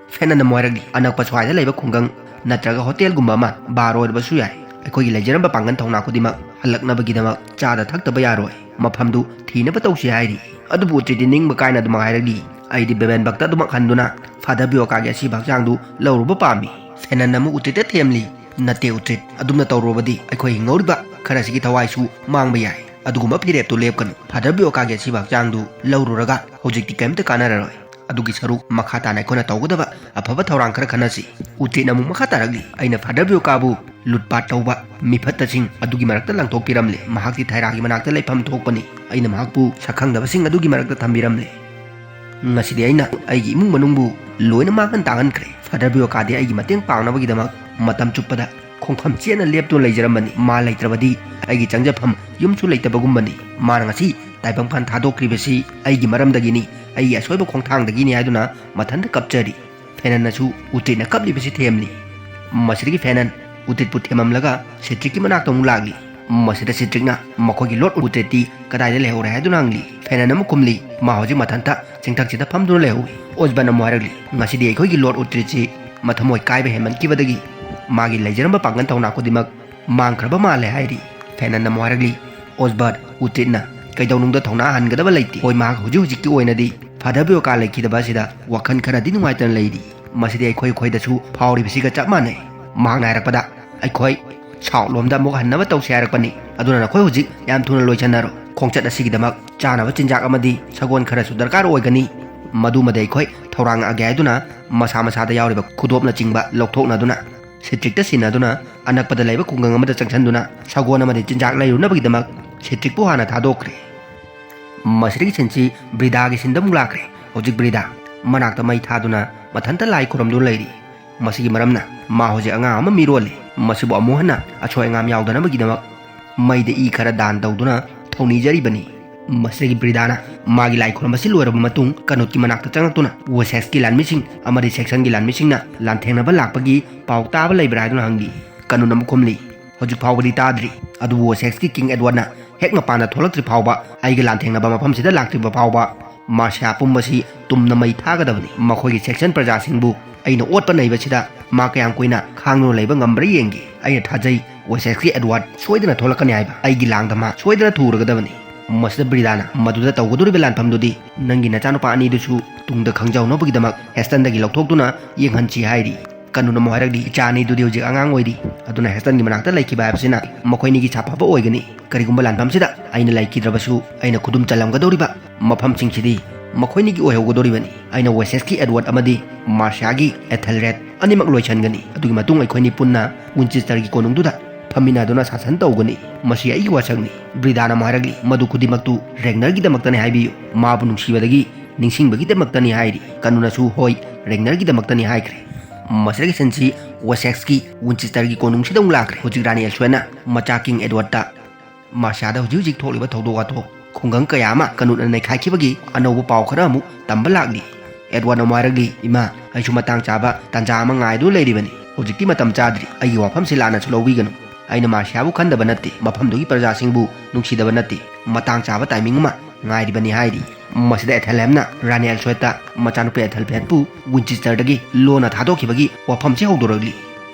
ꯐꯦꯅꯟꯅ ꯑꯃꯨꯛ ꯍꯥꯏꯔꯛꯂꯤ, "ꯑꯅꯛꯄ ꯁ꯭ꯋꯥꯏꯗ ꯂꯩꯕ ꯈꯨꯡꯒꯪ ꯅꯠꯇ꯭ꯔꯒ ꯍꯣꯇꯦꯜꯒꯨꯝꯕ ꯑꯃ, ꯕꯥꯔ ꯑꯣꯏꯔꯕꯁꯨ ꯌꯥꯏ꯫ ꯑꯩꯈꯣꯏꯒꯤ ꯂꯩꯖꯔꯝꯕ ꯄꯥꯡꯒꯜ ꯊꯧꯅꯥ ꯈꯨꯗꯤꯡꯃꯛ ꯍꯜꯂꯛꯅꯕꯒꯤꯗꯃꯛ ꯆꯥꯗ ꯊꯛꯇꯕ ꯌꯥꯔꯣꯏ꯫ ꯃꯐꯝꯗꯨ ꯊꯤꯅꯕ ꯇꯧꯁꯤ" ꯍꯥꯏꯔꯤ꯫ ꯑꯗꯨꯕꯨ ꯎꯇ꯭ꯔꯤꯠꯇꯤ ꯅꯤꯡꯕ ꯀꯥꯏꯅ ꯑꯗꯨꯃꯛ ꯍꯥꯏꯔꯛꯂꯤ, "ꯑꯩꯗꯤ ꯕꯦꯕꯦꯟꯕꯛꯇ ꯑꯗꯨꯃꯛ ꯍꯟꯗꯨꯅ ꯐꯥꯗꯔ ꯕꯤꯌꯣꯀꯥꯒꯤ ꯑꯁꯤꯕ ꯍꯛꯆꯥꯡꯗꯨ ꯂꯧꯔꯨꯕ ꯄꯥꯝꯃꯤ꯫" ꯐꯦꯅꯟꯅ ꯑꯃꯨꯛ ꯎꯇ꯭ꯔꯤꯠꯇ ꯊꯦꯝꯂꯤ, "ꯅꯠꯇꯦ ꯎꯇ꯭ꯔꯤꯠ, ꯑꯗꯨꯝꯅ ꯇꯧꯔꯨꯔꯕꯗꯤ ꯑꯩꯈꯣꯏ ꯍꯤꯡꯍꯧꯔꯤꯕ ꯈꯔꯁꯤꯒꯤ ꯊꯋꯥꯏꯁꯨ ꯃꯥꯡꯕ ꯌꯥꯏ꯫ ꯑꯗꯨꯒꯨꯝꯕ ꯐꯤꯔꯦꯞꯇꯨ ꯂꯦꯞꯀꯅꯨ꯫ ꯐꯥꯗꯔ ꯕꯤꯌꯣꯀꯥꯒꯤ ꯑꯁꯤꯕ ꯍꯛꯆꯥꯡꯗꯨ ꯂꯧꯔꯨꯔꯒ ꯍꯧꯖꯤꯛꯇꯤ ꯀꯔꯤꯝꯇ ꯀꯥꯟꯅꯔꯔꯣꯏ꯫ ꯑꯗꯨꯒꯤ ꯁꯔꯨꯛ ꯃꯈꯥ ꯇꯥꯅ ꯑꯩꯈꯣꯏꯅ ꯇꯧꯒꯗꯕ ꯑꯐꯕ ꯊꯧꯔꯥꯡ ꯈꯔ ꯈꯟꯅꯁꯤ꯫" ꯎꯇ꯭ꯔꯤꯠꯅ ꯑꯃꯨꯛ ꯃꯈꯥ ꯇꯥꯔꯛꯂꯤ, "ꯑꯩꯅ ꯐꯥꯗꯔ ꯕꯤꯌꯣꯀꯥꯕꯨ ꯂꯨꯠꯄꯥꯠ ꯇꯧꯕ ꯃꯤꯐꯠꯇꯁꯤꯡ ꯑꯗꯨꯒꯤ ꯃꯔꯛꯇ ꯂꯪꯊꯣꯛꯄꯤꯔꯝꯂꯦ꯫ ꯃꯍꯥꯛꯇꯤ ꯊꯥꯏꯔꯥꯒꯤ ꯃꯅꯥꯛꯇ ꯂꯩꯐꯝ ꯊꯣꯛꯄꯅꯤ꯫ ꯑꯩꯅ ꯃꯍꯥꯛꯄꯨ ꯁꯛꯈꯪꯗꯕꯁꯤꯡ ꯑꯗꯨꯒꯤ ꯃꯔꯛꯇ ꯊꯝꯕꯤꯔꯝꯂꯦ꯫ ꯉꯁꯤꯗꯤ ꯑꯩꯅ ꯑꯩꯒꯤ ꯏꯃꯨꯡ ꯃꯅꯨꯡꯕꯨ ꯂꯣꯏꯅ ꯃꯥꯡꯍꯟ ꯇꯥꯛꯍꯟꯈ꯭ꯔꯦ꯫ ꯐꯥꯗꯔ ꯕꯤꯌꯣꯀꯥꯗꯤ ꯑꯩꯒꯤ ꯃꯇꯦꯡ ꯄꯥꯡꯅꯕꯒꯤꯗꯃꯛ ꯃꯇꯝ ꯆꯨꯞꯄꯗ ꯈꯣꯡꯐꯝ ꯆꯦꯠꯅ ꯂꯦꯞꯇꯨꯅ ꯂꯩꯖꯔꯝꯕꯅꯤ꯫ ꯃꯥ ꯂꯩꯇ꯭ꯔꯕꯗꯤ ꯑꯩꯒꯤ ꯆꯪꯖꯐꯝ ꯌꯨꯝꯁꯨ ꯂꯩꯇꯕꯒꯨꯝꯕꯅꯤ꯫ ꯃꯥꯅ ꯉꯁꯤ ꯇꯥꯏꯕꯪꯄꯥꯟ ꯊꯥꯗꯣꯛꯈ꯭ꯔꯤꯕꯁꯤ ꯑꯩꯒꯤ ꯃꯔꯝꯗꯒꯤꯅꯤ, ꯑꯩꯒꯤ ꯑꯁꯣꯏꯕ ꯈꯣꯡꯊꯥꯡꯗꯒꯤꯅꯤ" ꯍꯥꯏꯗꯨꯅ ꯃꯊꯟꯇ ꯀꯞꯆꯔꯤ꯫ ꯐꯦꯅꯟꯅꯁꯨ ꯎꯇ꯭ꯔꯤꯠꯅ ꯀꯞꯂꯤꯕꯁꯤ ꯊꯦꯝꯂꯤ꯫ ꯃꯁꯤꯗꯒꯤ ꯐꯦꯅꯟ ꯎꯇ꯭ꯔꯤꯠꯄꯨ ꯊꯦꯝꯃꯝꯂꯒ ꯁꯤꯇ꯭ꯔꯤꯛꯀꯤ ꯃꯅꯥꯛꯇ ꯑꯃꯨꯛ ꯂꯥꯛꯂꯤ꯫ ꯃꯁꯤꯗ ꯁꯤꯇ꯭ꯔꯤꯛꯅ ꯃꯈꯣꯏꯒꯤ ꯂꯣꯔꯗ ꯎꯇ꯭ꯔꯤꯠꯇꯤ ꯀꯗꯥꯏꯗ ꯂꯩꯍꯧꯔꯦ ꯍꯥꯏꯗꯨꯅ ꯍꯪꯂꯤ꯫ ꯐꯦꯅꯟ ꯑꯃꯨꯛ ꯈꯨꯝꯂꯤ, "ꯃꯥ ꯍꯧꯖꯤꯛ ꯃꯊꯟꯇ ꯆꯤꯡꯊꯛꯁꯤꯗ ꯐꯝꯗꯨꯅ ꯂꯩꯍꯧꯏ꯫" ꯑꯣꯁꯕꯟ ꯑꯃꯨꯛ ꯍꯥꯏꯔꯛꯂꯤ, "ꯉꯁꯤꯗꯤ ꯑꯩꯈꯣꯏꯒꯤ ꯂꯣꯔꯗ ꯎꯇ꯭ꯔꯤꯠꯁꯤ ꯃꯊꯃꯣꯏ ꯀꯥꯏꯕ ꯍꯦꯟꯃꯟꯈꯤꯕꯗꯒꯤ ꯃꯥꯒꯤ ꯂꯩꯖꯔꯝꯕ ꯄꯥꯡꯒꯜ ꯊꯧꯅꯥ ꯈꯨꯗꯤꯡꯃꯛ ꯃꯥꯡꯈ꯭ꯔꯕ ꯃꯥꯜꯂꯦ ꯍꯥꯏꯔꯤ꯫ ꯐꯦꯅꯟꯅ ꯑꯃꯨꯛ ꯍꯥꯏꯔꯛꯂꯤ, "ꯑꯣꯁꯕꯔꯠ, ꯎꯇ꯭ꯔꯤꯠꯅ ꯀꯩꯗꯧꯅꯨꯡꯗ ꯊꯧꯅꯥ ꯍꯟꯒꯗꯕ ꯂꯩꯇꯦ꯫ ꯍꯣꯏ, ꯃꯍꯥꯛ ꯍꯧꯖꯤꯛ ꯍꯧꯖꯤꯛꯀꯤ ꯑꯣꯏꯅꯗꯤ ꯐꯥꯗꯔ ꯕꯤꯌꯣꯀꯥ ꯂꯩꯈꯤꯗꯕ ꯑꯁꯤꯗ ꯋꯥꯈꯜ ꯈꯔꯗꯤ ꯅꯨꯡꯉꯥꯏꯇꯅ ꯂꯩꯔꯤ꯫ ꯃꯁꯤꯗꯤ ꯑꯩꯈꯣꯏ ꯑꯩꯈꯣꯏꯗꯁꯨ ꯐꯥꯎꯔꯤꯕꯁꯤꯒ ꯆꯞ ꯃꯥꯟꯅꯩ꯫ ꯃꯍꯥꯛꯅ ꯍꯥꯏꯔꯛꯄꯗ ꯑꯩꯈꯣꯏ ꯁꯥꯎꯠ ꯂꯣꯝꯗ ꯑꯃꯨꯛ ꯍꯟꯅꯕ ꯇꯧꯁꯦ ꯍꯥꯏꯔꯛꯄꯅꯤ꯫ ꯑꯗꯨꯅ ꯅꯈꯣꯏ ꯍꯧꯖꯤꯛ ꯌꯥꯝ ꯊꯨꯅ ꯂꯣꯏꯁꯤꯟꯅꯔꯣ꯫ ꯈꯣꯡꯆꯠ ꯑꯁꯤꯒꯤꯗꯃꯛ ꯆꯥꯅꯕ ꯆꯤꯟꯖꯥꯛ ꯑꯃꯗꯤ ꯁꯒꯣꯜ ꯈꯔꯁꯨ ꯗꯔꯀꯥꯔ ꯑꯣꯏꯒꯅꯤ꯫ ꯃꯗꯨꯃꯗꯤ ꯑꯩꯈꯣꯏ ꯊꯧꯔꯥꯡꯉꯛꯑꯒꯦ" ꯍꯥꯏꯗꯨꯅ ꯃꯁꯥ ꯃꯁꯥꯗ ꯌꯥꯎꯔꯤꯕ ꯈꯨꯗꯣꯞꯅꯆꯤꯡꯕ ꯂꯧꯊꯣꯛꯅꯗꯨꯅ ꯁꯤꯇ꯭ꯔꯤꯛꯇ ꯁꯤꯟꯅꯗꯨꯅ ꯑꯅꯛꯄꯗ ꯂꯩꯕ ꯈꯨꯡꯒꯪ ꯑꯃꯗ ꯆꯪꯁꯤꯟꯗꯨꯅ ꯁꯒꯣꯜ ꯑꯃꯗꯤ ꯆꯤꯟꯖꯥꯛ ꯂꯩꯔꯨꯅꯕꯒꯤꯗꯃꯛ ꯁꯤꯇ꯭ꯔꯤꯛꯄꯨ ꯍꯥꯟꯅ ꯊꯥꯗꯣꯛꯈ꯭ꯔꯦ꯫ ꯃꯁꯤꯗꯒꯤ ꯁꯤꯟꯁꯤ ꯕ꯭ꯔꯤꯗꯥꯒꯤ ꯁꯤꯟꯗ ꯑꯃꯨꯛ ꯂꯥꯛꯈ꯭ꯔꯦ꯫ ꯍꯧꯖꯤꯛ ꯕ꯭ꯔꯤꯗꯥ ꯃꯅꯥꯛꯇ ꯃꯩ ꯊꯥꯗꯨꯅ ꯃꯊꯟꯇ ꯂꯥꯏ ꯈꯨꯔꯨꯝꯗꯨꯅ ꯂꯩꯔꯤ꯫ ꯃꯁꯤꯒꯤ ꯃꯔꯝꯅ ꯃꯥ ꯍꯧꯖꯤꯛ ꯑꯉꯥꯡ ꯑꯃ ꯃꯤꯔꯣꯜꯂꯤ꯫ ꯃꯁꯤꯕꯨ ꯑꯃꯨꯛ ꯍꯟꯅ ꯑꯁꯣꯏ ꯑꯉꯥꯝ ꯌꯥꯎꯗꯅꯕꯒꯤꯗꯃꯛ ꯃꯩꯗ ꯏ ꯈꯔ ꯗꯥꯟ ꯇꯧꯗꯨꯅ ꯊꯧꯅꯤꯖꯔꯤꯕꯅꯤ꯫ ꯃꯁꯤꯗꯒꯤ ꯕ꯭ꯔꯤꯗꯥꯅ ꯃꯥꯒꯤ ꯂꯥꯏ ꯈꯨꯔꯨꯝꯕꯁꯤ ꯂꯣꯏꯔꯕ ꯃꯇꯨꯡ ꯀꯅꯨꯠꯀꯤ ꯃꯅꯥꯛꯇ ꯆꯪꯂꯛꯇꯨꯅ ꯋꯦꯁꯦꯛꯁꯀꯤ ꯂꯥꯟꯃꯤꯁꯤꯡ ꯑꯃꯗꯤ ꯁꯦꯛꯁꯟꯒꯤ ꯂꯥꯟꯃꯤꯁꯤꯡꯅ ꯂꯥꯟꯊꯦꯡꯅꯕ ꯂꯥꯛꯄꯒꯤ ꯄꯥꯎ ꯇꯥꯕ ꯂꯩꯕ꯭ꯔꯥ ꯍꯥꯏꯗꯨꯅ ꯍꯪꯂꯤ꯫ ꯀꯅꯨꯠꯅ ꯑꯃꯨꯛ ꯈꯨꯝꯂꯤ, "ꯍꯧꯖꯤꯛ ꯐꯥꯎꯕꯗꯤ ꯇꯥꯗ꯭ꯔꯤ꯫ ꯑꯗꯨꯕꯨ ꯋꯦꯁꯦꯛꯁꯀꯤ ꯀꯤꯡ ꯑꯦꯗꯋꯥꯔꯗꯅ ꯍꯦꯛ ꯃꯄꯥꯟꯗ ꯊꯣꯛꯂꯛꯇ꯭ꯔꯤ ꯐꯥꯎꯕ, ꯑꯩꯒ ꯂꯥꯟꯊꯦꯡꯅꯕ ꯃꯐꯝꯁꯤꯗ ꯂꯥꯛꯇ꯭ꯔꯤꯕ ꯐꯥꯎꯕ ꯃꯥꯔꯁꯤꯌꯥ ꯄꯨꯝꯕꯁꯤ ꯇꯨꯝꯅ ꯃꯩ ꯊꯥꯒꯗꯕꯅꯤ꯫ ꯃꯈꯣꯏꯒꯤ ꯁꯦꯛꯁꯟ ꯄ꯭ꯔꯖꯥꯁꯤꯡꯕꯨ ꯑꯩꯅ ꯑꯣꯠꯄ ꯅꯩꯕꯁꯤꯗ ꯃꯥ ꯀꯌꯥꯝ ꯀꯨꯏꯅ ꯈꯥꯡꯗꯨꯅ ꯂꯩꯕ ꯉꯝꯕ꯭ꯔꯥ ꯌꯦꯡꯒꯦ꯫ ꯑꯩꯅ ꯊꯥꯖꯩ ꯋꯦꯁꯦꯛꯁꯀꯤ ꯑꯦꯗꯋꯥꯔꯗ ꯁꯣꯏꯗꯅ ꯊꯣꯛꯂꯛꯀꯅꯤ ꯍꯥꯏꯕ꯫ ꯑꯩꯒꯤ ꯂꯥꯡꯗ ꯃꯥ ꯁꯣꯏꯗꯅ ꯊꯨꯔꯒꯗꯕꯅꯤ꯫" ꯃꯁꯤꯗ ꯕ꯭ꯔꯤꯗꯥꯅ ꯃꯗꯨꯗ ꯇꯧꯒꯗꯧꯔꯤꯕ ꯂꯥꯟꯐꯝꯗꯨꯗꯤ ꯅꯪꯒꯤ ꯅꯆꯥꯅꯨꯄꯥ ꯑꯅꯤꯗꯨꯁꯨ ꯇꯨꯡꯗ ꯈꯪꯖꯍꯧꯅꯕꯒꯤꯗꯃꯛ ꯍꯦꯁꯇꯟꯗꯒꯤ ꯂꯧꯊꯣꯛꯇꯨꯅ ꯌꯦꯡꯍꯟꯁꯤ ꯍꯥꯏꯔꯤ꯫ ꯀꯅꯨꯅ ꯑꯃꯨꯛ ꯍꯥꯏꯔꯛꯂꯤ, "ꯏꯆꯥ ꯑꯅꯤꯗꯨꯗꯤ ꯍꯧꯖꯤꯛ ꯑꯉꯥꯡ ꯑꯣꯏꯔꯤ, ꯑꯗꯨꯅ ꯍꯦꯁꯇꯟꯒꯤ ꯃꯅꯥꯛꯇ ꯂꯩꯈꯤꯕ ꯍꯥꯏꯕꯁꯤꯅ ꯃꯈꯣꯏꯅꯤꯒꯤ ꯁꯥꯐꯕ ꯑꯣꯏꯒꯅꯤ꯫ ꯀꯔꯤꯒꯨꯝꯕ ꯂꯥꯟꯐꯝꯁꯤꯗ ꯑꯩꯅ ꯂꯩꯈꯤꯗ꯭ꯔꯕꯁꯨ ꯑꯩꯅ ꯈꯨꯗꯨꯝ ꯆꯜꯂꯝꯒꯗꯧꯔꯤꯕ ꯃꯐꯝꯁꯤꯡꯁꯤꯗꯤ ꯃꯈꯣꯏꯅꯤꯒꯤ ꯑꯣꯏꯍꯧꯒꯗꯧꯔꯤꯕꯅꯤ꯫ ꯑꯩꯅ ꯋꯦꯁꯦꯁꯀꯤ ꯑꯦꯗꯋꯥꯔꯗ ꯑꯃꯗꯤ ꯃꯥꯔꯁꯤꯌꯥꯒꯤ ꯑꯦꯊꯦꯜꯔꯦꯗ ꯑꯅꯤꯃꯛ ꯂꯣꯏꯁꯤꯟꯒꯅꯤ꯫ ꯑꯗꯨꯒꯤ ꯃꯇꯨꯡ ꯑꯩꯈꯣꯏꯅꯤ ꯄꯨꯟꯅ ꯋꯤꯟꯆꯦꯁꯇꯔꯒꯤ ꯀꯣꯅꯨꯡꯗꯨꯗ ꯐꯝꯃꯤꯟꯅꯗꯨꯅ ꯁꯥꯁꯟ ꯇꯧꯒꯅꯤ꯫ ꯃꯁꯤ ꯑꯩꯒꯤ ꯋꯥꯁꯛꯅꯤ꯫" ꯕ꯭ꯔꯤꯗꯥꯅ ꯑꯃꯨꯛ ꯍꯥꯏꯔꯛꯂꯤ, "ꯃꯗꯨ ꯈꯨꯗꯤꯡꯃꯛꯇꯨ ꯔꯦꯒꯅꯔꯒꯤꯗꯃꯛꯇꯅꯤ ꯍꯥꯏꯕꯤꯌꯨ꯫ ꯃꯥꯕꯨ ꯅꯨꯡꯁꯤꯕꯗꯒꯤ ꯅꯤꯡꯁꯤꯡꯕꯒꯤꯗꯃꯛꯇꯅꯤ" ꯍꯥꯏꯔꯤ꯫ ꯀꯅꯨꯅꯁꯨ "ꯍꯣꯏ, ꯔꯦꯒꯅꯔꯒꯤꯗꯃꯛꯇꯅꯤ" ꯍꯥꯏꯈ꯭ꯔꯦ꯫ ꯃꯁꯤꯗꯒꯤ ꯁꯤꯟꯁꯤ ꯋꯦꯁꯦꯛꯁꯀꯤ ꯋꯤꯟꯆꯦꯁꯇꯔꯒꯤ ꯀꯣꯅꯨꯡꯁꯤꯗ ꯑꯃꯨꯛ ꯂꯥꯛꯈ꯭ꯔꯦ꯫ ꯍꯧꯖꯤꯛ ꯔꯥꯅꯤ ꯑꯦꯜꯁꯣꯏꯅ ꯃꯆꯥ ꯀꯤꯡ ꯑꯦꯗꯋꯥꯔꯗꯇ ꯃꯥꯔꯁꯤꯌꯥꯗ ꯍꯧꯖꯤꯛ ꯍꯧꯖꯤꯛ ꯊꯣꯛꯂꯤꯕ ꯊꯧꯗꯣꯛ ꯋꯥꯊꯣꯛ, ꯈꯨꯡꯒꯪ ꯀꯌꯥ ꯑꯃ ꯀꯅꯨꯠꯅ ꯅꯩꯈꯥꯏꯈꯤꯕꯒꯤ ꯑꯅꯧꯕ ꯄꯥꯎ ꯈꯔ ꯑꯃꯨꯛ ꯇꯝꯕ ꯂꯥꯛꯂꯤ꯫ ꯑꯦꯗꯋꯥꯔꯗꯅ ꯑꯃꯨꯛ ꯍꯥꯏꯔꯛꯂꯤ, "ꯏꯃꯥ, ꯑꯩꯁꯨ ꯃꯇꯥꯡ ꯆꯥꯕ ꯇꯥꯟꯖꯥ ꯑꯃ ꯉꯥꯏꯗꯨꯅ ꯂꯩꯔꯤꯕꯅꯤ꯫ ꯍꯧꯖꯤꯛꯇꯤ ꯃꯇꯝ ꯆꯥꯗ꯭ꯔꯤ꯫ ꯑꯩꯒꯤ ꯋꯥꯐꯝꯁꯤ ꯂꯥꯟꯅꯁꯨ ꯂꯧꯕꯤꯒꯅꯨ꯫ ꯑꯩꯅ ꯃꯥꯔꯁꯤꯌꯥꯕꯨ ꯈꯟꯗꯕ ꯅꯠꯇꯦ, ꯃꯐꯝꯗꯨꯒꯤ ꯄ꯭ꯔꯖꯥꯁꯤꯡꯕꯨ ꯅꯨꯡꯁꯤꯗꯕ ꯅꯠꯇꯦ꯫ ꯃꯇꯥꯡ ꯆꯥꯕ ꯇꯥꯏꯃꯤꯡ ꯑꯃ ꯉꯥꯏꯔꯤꯕꯅꯤ" ꯍꯥꯏꯔꯤ꯫ ꯃꯁꯤꯗ ꯑꯦꯊꯦꯜꯍꯦꯝꯅ ꯔꯥꯅꯤ ꯑꯦꯜꯁꯣꯏꯠꯇ ꯃꯆꯥꯅꯨꯄꯤ ꯑꯦꯊꯦꯜꯐ꯭ꯂꯦꯠꯄꯨ ꯋꯤꯟꯆꯦꯁꯇꯔꯗꯒꯤ ꯂꯣꯟꯅ ꯊꯥꯗꯣꯛꯈꯤꯕꯒꯤ ꯋꯥꯐꯝꯁꯤ ꯍꯧꯗꯣꯔꯛꯂꯤ꯫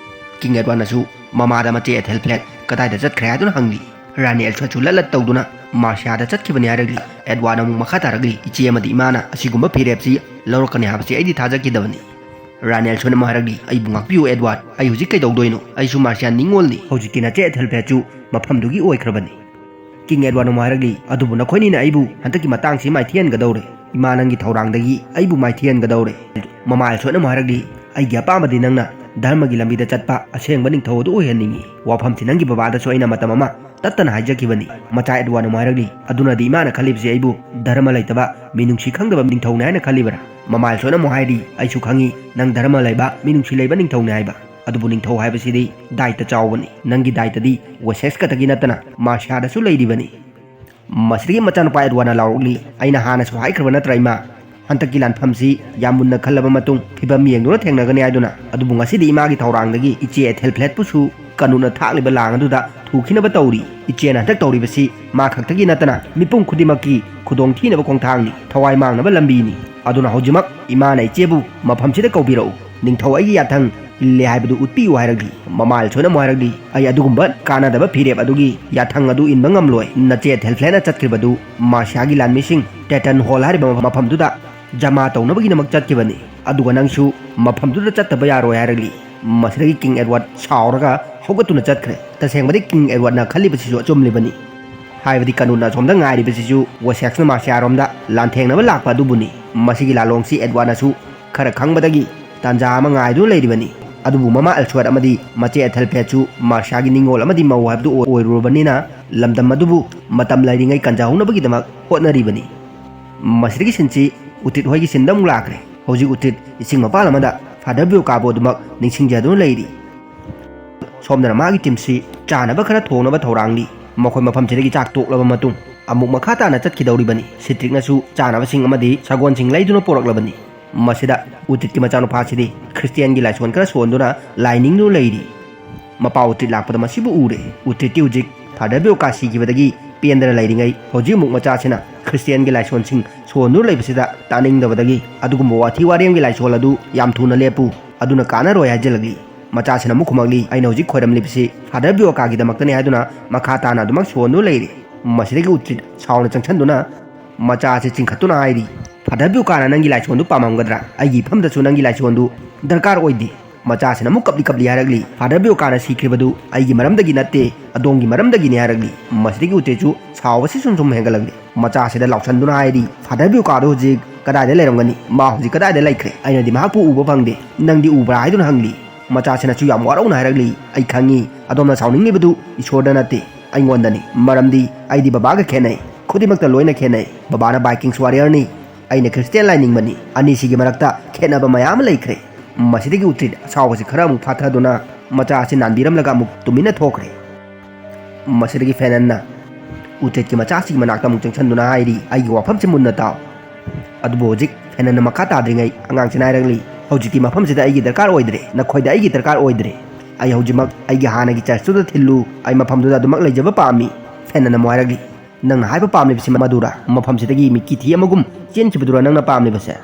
ꯀꯤꯡ ꯑꯦꯗꯋꯥꯔꯗꯅꯁꯨ ꯃꯃꯥꯗ ꯃꯆꯦ ꯑꯦꯊꯦꯜꯐ꯭ꯂꯦꯠ ꯀꯗꯥꯏꯗ ꯆꯠꯈ꯭ꯔꯦ ꯍꯥꯏꯗꯨꯅ ꯍꯪꯂꯤ꯫ ꯔꯥꯅꯤ ꯑꯦꯜꯁꯣꯏꯠꯁꯨ ꯂꯠ ꯂꯠ ꯇꯧꯗꯨꯅ ꯃꯥꯔꯁꯤꯌꯥꯗ ꯆꯠꯈꯤꯕꯅꯤ ꯍꯥꯏꯔꯛꯂꯤ꯫ ꯑꯦꯗꯋꯥꯔꯗꯅ ꯑꯃꯨꯛ ꯃꯈꯥ ꯇꯥꯔꯛꯂꯤ, "ꯏꯆꯦ ꯑꯃꯗꯤ ꯏꯃꯥꯅ ꯑꯁꯤꯒꯨꯝꯕ ꯐꯤꯔꯦꯞꯁꯤ ꯂꯧꯔꯛꯀꯅꯤ ꯍꯥꯏꯕꯁꯤ ꯑꯩꯗꯤ ꯊꯥꯖꯈꯤꯗꯕꯅꯤ"꯫ ꯔꯥꯅꯤ ꯑꯦꯜꯁꯣꯏꯠꯅ ꯑꯃꯨꯛ ꯍꯥꯏꯔꯛꯂꯤ, "ꯑꯩꯕꯨ ꯉꯥꯛꯄꯤꯌꯨ ꯑꯦꯗꯋꯥꯔꯗ, ꯑꯩ ꯍꯧꯖꯤꯛ ꯀꯩꯗꯧꯗꯣꯏꯅꯣ? ꯑꯩꯁꯨ ꯃꯥꯔꯁꯤꯌꯥꯟ ꯅꯤꯡꯉꯣꯜꯅꯤ꯫ ꯍꯧꯖꯤꯛꯇꯤ ꯅꯆꯦ ꯑꯦꯊꯦꯜꯐ꯭ꯂꯦꯠꯁꯨ ꯃꯐꯝꯗꯨꯒꯤ ꯑꯣꯏꯈ꯭ꯔꯕꯅꯤ"꯫ ꯀꯤꯡ ꯑꯦꯗꯋꯥꯔꯗꯅ ꯑꯃꯨꯛ ꯍꯥꯏꯔꯛꯂꯤ, "ꯑꯗꯨꯕꯨ ꯅꯈꯣꯏꯅꯤꯅ ꯑꯩꯕꯨ ꯍꯟꯗꯛꯀꯤ ꯃꯇꯥꯡꯁꯤ ꯃꯥꯏꯊꯤꯍꯟꯒꯗꯧꯔꯦ꯫ ꯏꯃꯥ ꯅꯪꯒꯤ ꯊꯧꯔꯥꯡꯗꯒꯤ ꯑꯩꯕꯨ ꯃꯥꯏꯊꯤꯍꯟꯒꯗꯧꯔꯦ"꯫ ꯃꯃꯥ ꯑꯦꯜꯁꯣꯏꯠꯅ ꯑꯃꯨꯛ ꯍꯥꯏꯔꯛꯂꯤ, "ꯑꯩꯒꯤ ꯑꯄꯥꯝꯕꯗꯤ ꯅꯪꯅ ꯙꯔꯃꯒꯤ ꯂꯝꯕꯤꯗ ꯆꯠꯄ ꯑꯁꯦꯡꯕ ꯅꯤꯡꯊꯧ ꯑꯗꯨ ꯑꯣꯏꯍꯟꯅꯤꯡꯏ꯫ ꯋꯥꯐꯝꯁꯤ ꯅꯪꯒꯤ ꯕꯕꯥꯗꯁꯨ ꯑꯩꯅ ꯃꯇꯝ ꯑꯃ ꯇꯠꯇꯅ ꯍꯥꯏꯖꯈꯤꯕꯅꯤ"꯫ ꯃꯆꯥ ꯑꯦꯗꯋꯥꯔꯗꯅ ꯑꯃꯨꯛ ꯍꯥꯏꯔꯛꯂꯤ, "ꯑꯗꯨꯅꯗꯤ ꯏꯃꯥꯅ ꯈꯜꯂꯤꯕꯁꯤ ꯑꯩꯕꯨ ꯙꯔꯃ ꯂꯩꯇꯕ, ꯃꯤꯅꯨꯡꯁꯤ ꯈꯪꯗꯕ ꯅꯤꯡꯊꯧꯅꯤ ꯍꯥꯏꯅ ꯈꯜꯂꯤꯕꯔꯥ?" ꯃꯃꯥ ꯑꯦꯜꯁꯣꯏꯠꯅ ꯑꯃꯨꯛ ꯍꯥꯏꯔꯤ, "ꯑꯩꯁꯨ ꯈꯪꯏ ꯅꯪ ꯙꯔꯃ ꯂꯩꯕ, ꯃꯤꯅꯨꯡꯁꯤ ꯂꯩꯕ ꯅꯤꯡꯊꯧꯅꯤ ꯍꯥꯏꯕ꯫ ꯑꯗꯨꯕꯨ ꯅꯤꯡꯊꯧ ꯍꯥꯏꯕꯁꯤꯗꯤ ꯗꯥꯏꯇ ꯆꯥꯎꯕꯅꯤ꯫ ꯅꯪꯒꯤ ꯗꯥꯏꯇꯗꯤ ꯋꯦꯁꯦꯛꯁ ꯈꯛꯇꯒꯤ ꯅꯠꯇꯅ ꯃꯥꯔꯁꯤꯌꯥꯗꯁꯨ ꯂꯩꯔꯤꯕꯅꯤ"꯫ ꯃꯁꯤꯗꯒꯤ ꯃꯆꯥꯅꯨꯄꯥ ꯑꯦꯗꯋꯥꯔꯗꯅ ꯂꯥꯎꯔꯛꯂꯤ, "ꯑꯩꯅ ꯍꯥꯟꯅꯁꯨ ꯍꯥꯏꯈ꯭ꯔꯕ ꯅꯠꯇ꯭ꯔꯥ ꯏꯃꯥ? ꯍꯟꯗꯛꯀꯤ ꯂꯥꯟꯐꯝꯁꯤ ꯌꯥꯝ ꯃꯨꯟꯅ ꯈꯜꯂꯕ ꯃꯇꯨꯡ ꯐꯤꯕꯝ ꯌꯦꯡꯗꯨꯅ ꯊꯦꯡꯅꯒꯅꯤ ꯍꯥꯏꯗꯨꯅ꯫ ꯑꯗꯨꯕꯨ ꯉꯁꯤꯗꯤ ꯏꯃꯥꯒꯤ ꯊꯧꯔꯥꯡꯗꯒꯤ ꯏꯆꯦ ꯑꯦꯊꯦꯜꯐ꯭ꯂꯦꯠꯄꯨꯁꯨ ꯀꯥꯅꯨꯠꯅ ꯊꯥꯛꯂꯤꯕ ꯂꯥꯡ ꯑꯗꯨꯗ ꯊꯨꯈꯤꯅꯕ ꯇꯧꯔꯤ꯫ ꯏꯆꯦꯅ ꯍꯟꯗꯛ ꯇꯧꯔꯤꯕꯁꯤ ꯃꯥ ꯈꯛꯇꯒꯤ ꯅꯠꯇꯅ ꯃꯤꯄꯨꯝ ꯈꯨꯗꯤꯡꯃꯛꯀꯤ ꯈꯨꯗꯣꯡꯊꯤꯅꯕ ꯈꯣꯡꯊꯥꯡꯅꯤ, ꯊꯋꯥꯏ ꯃꯥꯡꯅꯕ ꯂꯝꯕꯤꯅꯤ꯫ ꯑꯗꯨꯅ ꯍꯧꯖꯤꯛꯃꯛ ꯏꯃꯥꯅ ꯏꯆꯦꯕꯨ ꯃꯐꯝꯁꯤꯗ ꯀꯧꯕꯤꯔꯛꯎ꯫ ꯅꯤꯡꯊꯧ ꯑꯩꯒꯤ ꯌꯥꯊꯪ ꯏꯜꯂꯦ ꯍꯥꯏꯕꯗꯨ ꯎꯠꯄꯤꯌꯨ" ꯍꯥꯏꯔꯛꯂꯤ꯫ ꯃꯃꯥ ꯑꯦꯜꯁꯣꯏꯠꯅ ꯑꯃꯨꯛ ꯍꯥꯏꯔꯛꯂꯤ, "ꯑꯩ ꯑꯗꯨꯒꯨꯝꯕ ꯀꯥꯟꯅꯗꯕ ꯐꯤꯔꯦꯞ ꯑꯗꯨꯒꯤ ꯌꯥꯊꯪ ꯑꯗꯨ ꯏꯟꯕ ꯉꯝꯂꯣꯏ꯫ ꯅꯆꯦ ꯑꯦꯊꯦꯜꯐ꯭ꯂꯦꯠꯅ ꯆꯠꯈ꯭ꯔꯤꯕꯗꯨ ꯃꯥꯔꯁꯤꯌꯥꯒꯤ ꯂꯥꯟꯃꯤꯁꯤꯡ ꯇꯦꯇꯟ ꯍꯣꯜ ꯍꯥꯏꯔꯤꯕ ꯃꯐꯝꯗꯨꯗ ꯖꯃꯥ ꯇꯧꯅꯕꯒꯤꯗꯃꯛ ꯆꯠꯈꯤꯕꯅꯤ꯫ ꯑꯗꯨꯒ ꯅꯪꯁꯨ ꯃꯐꯝꯗꯨꯗ ꯆꯠꯇꯕ ꯌꯥꯔꯣꯏ" ꯍꯥꯏꯔꯛꯂꯤ꯫ ꯃꯁꯤꯗꯒꯤ ꯀꯤꯡ ꯑꯦꯗꯋꯥꯔꯗ ꯁꯥꯎꯔꯒ ꯍꯧꯒꯠꯇꯨꯅ ꯆꯠꯈ꯭ꯔꯦ꯫ ꯇꯁꯦꯡꯕꯗꯤ ꯀꯤꯡ ꯑꯦꯗꯋꯥꯔꯗꯅ ꯈꯜꯂꯤꯕꯁꯤꯁꯨ ꯑꯆꯨꯝꯂꯤꯕꯅꯤ꯫ ꯍꯥꯏꯕꯗꯤ ꯀꯥꯅꯨꯠꯅ ꯑꯁꯣꯝꯗ ꯉꯥꯏꯔꯤꯕꯁꯤꯁꯨ ꯋꯦꯁꯦꯛꯁꯅ ꯃꯥꯔꯁꯤꯌꯥꯔꯣꯝꯗ ꯂꯥꯟꯊꯦꯡꯅꯕ ꯂꯥꯛꯄ ꯑꯗꯨꯕꯨꯅꯤ꯫ ꯃꯁꯤꯒꯤ ꯂꯥꯂꯣꯡꯁꯤ ꯑꯦꯗꯋꯥꯔꯗꯅꯁꯨ ꯈꯔ ꯈꯪꯕꯗꯒꯤ ꯇꯥꯟꯖꯥ ꯑꯃ ꯉꯥꯏꯗꯨꯅ ꯂꯩꯔꯤꯕꯅꯤ꯫ ꯑꯗꯨꯕꯨ ꯃꯃꯥ ꯑꯦꯜꯁꯣꯏꯠ ꯑꯃꯗꯤ ꯃꯆꯦ ꯑꯦꯊꯦꯜꯐ꯭ꯂꯦꯠꯁꯨ ꯃꯥꯔꯁꯤꯌꯥꯒꯤ ꯅꯤꯡꯉꯣꯜ ꯑꯃꯗꯤ ꯃꯧ ꯍꯥꯏꯕꯗꯨ ꯑꯣꯏꯔꯨꯔꯕꯅꯤꯅ ꯂꯝꯗꯝ ꯑꯗꯨꯕꯨ ꯃꯇꯝ ꯂꯩꯔꯤꯉꯩ ꯀꯟꯖꯍꯧꯅꯕꯒꯤꯗꯃꯛ ꯍꯣꯠꯅꯔꯤꯕꯅꯤ꯫ ꯃꯁꯤꯗꯒꯤ ꯁꯤꯟꯁꯤ ꯎꯇꯤꯠ ꯍꯣꯏꯒꯤ ꯁꯤꯟꯗ ꯑꯃꯨꯛ ꯂꯥꯛꯈ꯭ꯔꯦ꯫ ꯍꯧꯖꯤꯛ ꯎꯇꯤꯠ ꯏꯁꯤꯡ ꯃꯄꯥꯜ ꯑꯃꯗ ꯐꯥꯗꯔ ꯕ꯭ꯌꯣꯀꯥꯕꯨ ꯑꯗꯨꯃꯛ ꯅꯤꯡꯁꯤꯡꯖꯗꯨꯅ ꯂꯩꯔꯤ꯫ ꯁꯣꯝꯗꯅ ꯃꯥꯒꯤ ꯇꯤꯝꯁꯤ ꯆꯥꯅꯕ ꯈꯔ ꯊꯣꯡꯅꯕ ꯊꯧꯔꯥꯡꯂꯤ꯫ ꯃꯈꯣꯏ ꯃꯐꯝꯁꯤꯗꯒꯤ ꯆꯥꯛ ꯇꯣꯛꯂꯕ ꯃꯇꯨꯡ ꯑꯃꯨꯛ ꯃꯈꯥ ꯇꯥꯅ ꯆꯠꯈꯤꯗꯧꯔꯤꯕꯅꯤ꯫ ꯁꯤꯇ꯭ꯔꯤꯛꯅꯁꯨ ꯆꯥꯅꯕꯁꯤꯡ ꯑꯃꯗꯤ ꯁꯒꯣꯜꯁꯤꯡ ꯂꯩꯗꯨꯅ ꯄꯨꯔꯛꯂꯕꯅꯤ꯫ ꯃꯁꯤꯗ ꯎꯇꯤꯠꯀꯤ ꯃꯆꯥꯅꯨꯄꯥꯁꯤꯗꯤ ꯈ꯭ꯔꯤꯁꯇꯤꯌꯥꯟꯒꯤ ꯂꯥꯏꯁꯣꯟ ꯈꯔ ꯁꯣꯟꯗꯨꯅ ꯂꯥꯏ ꯅꯤꯡꯗꯨꯅ ꯂꯩꯔꯤ꯫ ꯃꯄꯥ ꯎꯇꯤꯠ ꯂꯥꯛꯄꯗ ꯃꯁꯤꯕꯨ ꯎꯔꯦ꯫ ꯎꯇꯤꯠꯇꯤ ꯍꯧꯖꯤꯛ ꯐꯥꯗꯔ ꯕ꯭ꯌꯣꯀꯥ ꯁꯤꯈꯤꯕꯗꯒꯤ ꯄꯦꯟꯗꯅ ꯂꯩꯔꯤꯉꯩ ꯍꯧꯖꯤꯛ ꯑꯃꯨꯛ ꯃꯆꯥꯁꯤꯅ ꯈ꯭ꯔꯤꯁꯇꯤꯌꯥꯟꯒꯤ ꯂꯥꯏꯁꯣꯟꯁꯤꯡ ꯁꯣꯟꯗꯨꯅ ꯂꯩꯕꯁꯤꯗ ꯇꯥꯅꯤꯡꯗꯕꯗꯒꯤ ꯑꯗꯨꯒꯨꯝꯕ ꯋꯥꯊꯤ ꯋꯥꯔꯦꯝꯒꯤ ꯂꯥꯏꯁꯣꯜ ꯑꯗꯨ ꯌꯥꯝ ꯊꯨꯅ ꯂꯦꯞꯄꯨ, ꯑꯗꯨꯅ ꯀꯥꯟꯅꯔꯣꯏ ꯍꯥꯏꯖꯤꯜꯂꯛꯂꯤ꯫ ꯃꯆꯥꯁꯤꯅ ꯑꯃꯨꯛ ꯈꯨꯝꯃꯛꯂꯤ, "ꯑꯩꯅ ꯍꯧꯖꯤꯛ ꯈꯣꯏꯔꯝꯂꯤꯕꯁꯤ ꯐꯥꯗꯔ ꯕꯤꯌꯣꯀꯥꯒꯤꯗꯃꯛꯇꯅꯤ" ꯍꯥꯏꯗꯨꯅ ꯃꯈꯥ ꯇꯥꯅ ꯑꯗꯨꯃꯛ ꯁꯣꯟꯗꯨꯅ ꯂꯩꯔꯤ꯫ ꯃꯁꯤꯗꯒꯤ ꯎꯇ꯭ꯔꯤꯠ ꯁꯥꯎꯅ ꯆꯪꯁꯤꯟꯗꯨꯅ ꯃꯆꯥ ꯑꯁꯤ ꯆꯤꯡꯈꯠꯇꯨꯅ ꯍꯥꯏꯔꯤ, "ꯐꯥꯗꯔ ꯕꯤꯌꯣꯀꯥꯅ ꯅꯪꯒꯤ ꯂꯥꯏꯁꯣꯟꯗꯨ ꯄꯥꯝꯃꯝꯒꯗ꯭ꯔꯥ? ꯑꯩꯒꯤ ꯏꯐꯝꯗꯁꯨ ꯅꯪꯒꯤ ꯂꯥꯏꯁꯣꯟꯗꯨ ꯗꯔꯀꯥꯔ ꯑꯣꯏꯗꯦ"꯫ ꯃꯆꯥꯁꯤꯅ ꯑꯃꯨꯛ ꯀꯞꯂꯤ ꯀꯞꯂꯤ ꯍꯥꯏꯔꯛꯂꯤ, "ꯐꯥꯗꯔ ꯕꯤꯌꯣꯀꯥꯅ ꯁꯤꯈ꯭ꯔꯤꯕꯗꯨ ꯑꯩꯒꯤ ꯃꯔꯝꯗꯒꯤ ꯅꯠꯇꯦ, ꯑꯗꯣꯝꯒꯤ ꯃꯔꯝꯗꯒꯤꯅꯤ" ꯍꯥꯏꯔꯛꯂꯤ꯫ ꯃꯁꯤꯗꯒꯤ ꯎꯇ꯭ꯔꯤꯠꯁꯨ ꯁꯥꯎꯕꯁꯤ ꯁꯨꯝ ꯁꯨꯝ ꯍꯦꯟꯒꯠꯂꯛꯂꯤ꯫ ꯃꯆꯥꯁꯤꯗ ꯂꯥꯎꯁꯟꯗꯨꯅ ꯍꯥꯏꯔꯤ, "ꯐꯥꯗꯔ ꯕꯤꯌꯣꯀꯥꯗꯣ ꯍꯧꯖꯤꯛ ꯀꯗꯥꯏꯗ ꯂꯩꯔꯝꯒꯅꯤ? ꯃꯥ ꯍꯧꯖꯤꯛ ꯀꯗꯥꯏꯗ ꯂꯩꯈ꯭ꯔꯦ? ꯑꯩꯅꯗꯤ ꯃꯍꯥꯛꯄꯨ ꯎꯕ ꯐꯪꯗꯦ꯫ ꯅꯪꯗꯤ ꯎꯕ꯭ꯔꯥ?" ꯍꯥꯏꯗꯨꯅ ꯍꯪꯂꯤ꯫ ꯃꯆꯥꯁꯤꯅꯁꯨ ꯌꯥꯝ ꯋꯥꯔꯧꯅ ꯍꯥꯏꯔꯛꯂꯤ, "ꯑꯩ ꯈꯪꯉꯤ, ꯑꯗꯣꯝꯅ ꯁꯥꯎꯅꯤꯡꯂꯤꯕꯗꯨ ꯏꯁꯣꯔꯗ ꯅꯠꯇꯦ, ꯑꯩꯉꯣꯟꯗꯅꯤ꯫ ꯃꯔꯝꯗꯤ ꯑꯩꯗꯤ ꯕꯕꯥꯒ ꯈꯦꯠꯅꯩ, ꯈꯨꯗꯤꯡꯃꯛꯇ ꯂꯣꯏꯅ ꯈꯦꯠꯅꯩ꯫ ꯕꯕꯥꯅ ꯕꯥꯏꯀꯤꯡꯁ ꯋꯥꯔꯤꯌꯔꯅꯤ, ꯑꯩꯅ ꯈ꯭ꯔꯤꯁꯇꯤꯌꯥꯟ ꯂꯥꯏꯅꯤꯡꯕꯅꯤ꯫ ꯑꯅꯤꯁꯤꯒꯤ ꯃꯔꯛꯇ ꯈꯦꯠꯅꯕ ꯃꯌꯥꯝ ꯑꯃ ꯂꯩꯈ꯭ꯔꯦ"꯫ ꯃꯁꯤꯗꯒꯤ ꯎꯇ꯭ꯔꯤꯠ ꯑꯁꯥꯎꯕꯁꯤ ꯈꯔ ꯑꯃꯨꯛ ꯐꯥꯊꯗꯨꯅ ꯃꯆꯥ ꯑꯁꯤ ꯅꯥꯟꯕꯤꯔꯝꯂꯒ ꯑꯃꯨꯛ ꯇꯨꯃꯤꯟꯅ ꯊꯣꯛꯈ꯭ꯔꯦ꯫ ꯃꯁꯤꯗꯒꯤ ꯐꯦꯅꯟꯅ ꯎꯇ꯭ꯔꯤꯠꯀꯤ ꯃꯆꯥꯁꯤꯒꯤ ꯃꯅꯥꯛꯇ ꯑꯃꯨꯛ ꯆꯪꯁꯤꯟꯗꯨꯅ ꯍꯥꯏꯔꯤ, "ꯑꯩꯒꯤ ꯋꯥꯐꯝꯁꯤ ꯃꯨꯟꯅ ꯇꯥꯎ"꯫ ꯑꯗꯨꯕꯨ ꯍꯧꯖꯤꯛ ꯐꯦꯅꯟꯅ ꯃꯈꯥ ꯇꯥꯗ꯭ꯔꯤꯉꯩ ꯑꯉꯥꯡꯁꯤꯅ ꯍꯥꯏꯔꯛꯂꯤ, "ꯍꯧꯖꯤꯛꯇꯤ ꯃꯐꯝꯁꯤꯗ ꯑꯩꯒꯤ ꯗꯔꯀꯥꯔ ꯑꯣꯏꯗ꯭ꯔꯦ, ꯅꯈꯣꯏꯗ ꯑꯩꯒꯤ ꯗꯔꯀꯥꯔ ꯑꯣꯏꯗ꯭ꯔꯦ꯫ ꯑꯩ ꯍꯧꯖꯤꯛꯃꯛ ꯑꯩꯒꯤ ꯍꯥꯟꯅꯒꯤ ꯆꯔꯆꯇꯨꯗ ꯊꯤꯜꯂꯨ, ꯑꯩ ꯃꯐꯝꯗꯨꯗ ꯑꯗꯨꯃꯛ ꯂꯩꯖꯕ ꯄꯥꯝꯃꯤ"꯫ ꯐꯦꯅꯟꯅ ꯑꯃꯨꯛ ꯍꯥꯏꯔꯛꯂꯤ, "ꯅꯪꯅ ꯍꯥꯏꯕ ꯄꯥꯝꯂꯤꯕꯁꯤ ꯃꯗꯨꯔꯥ? ꯃꯐꯝꯁꯤꯗꯒꯤ ꯃꯤꯀꯤ ꯊꯤ ꯑꯃꯒꯨꯝ ꯆꯦꯟꯈꯤꯕꯗꯨꯔꯥ ꯅꯪꯅ ꯄꯥꯝꯂꯤꯕꯁꯦ?"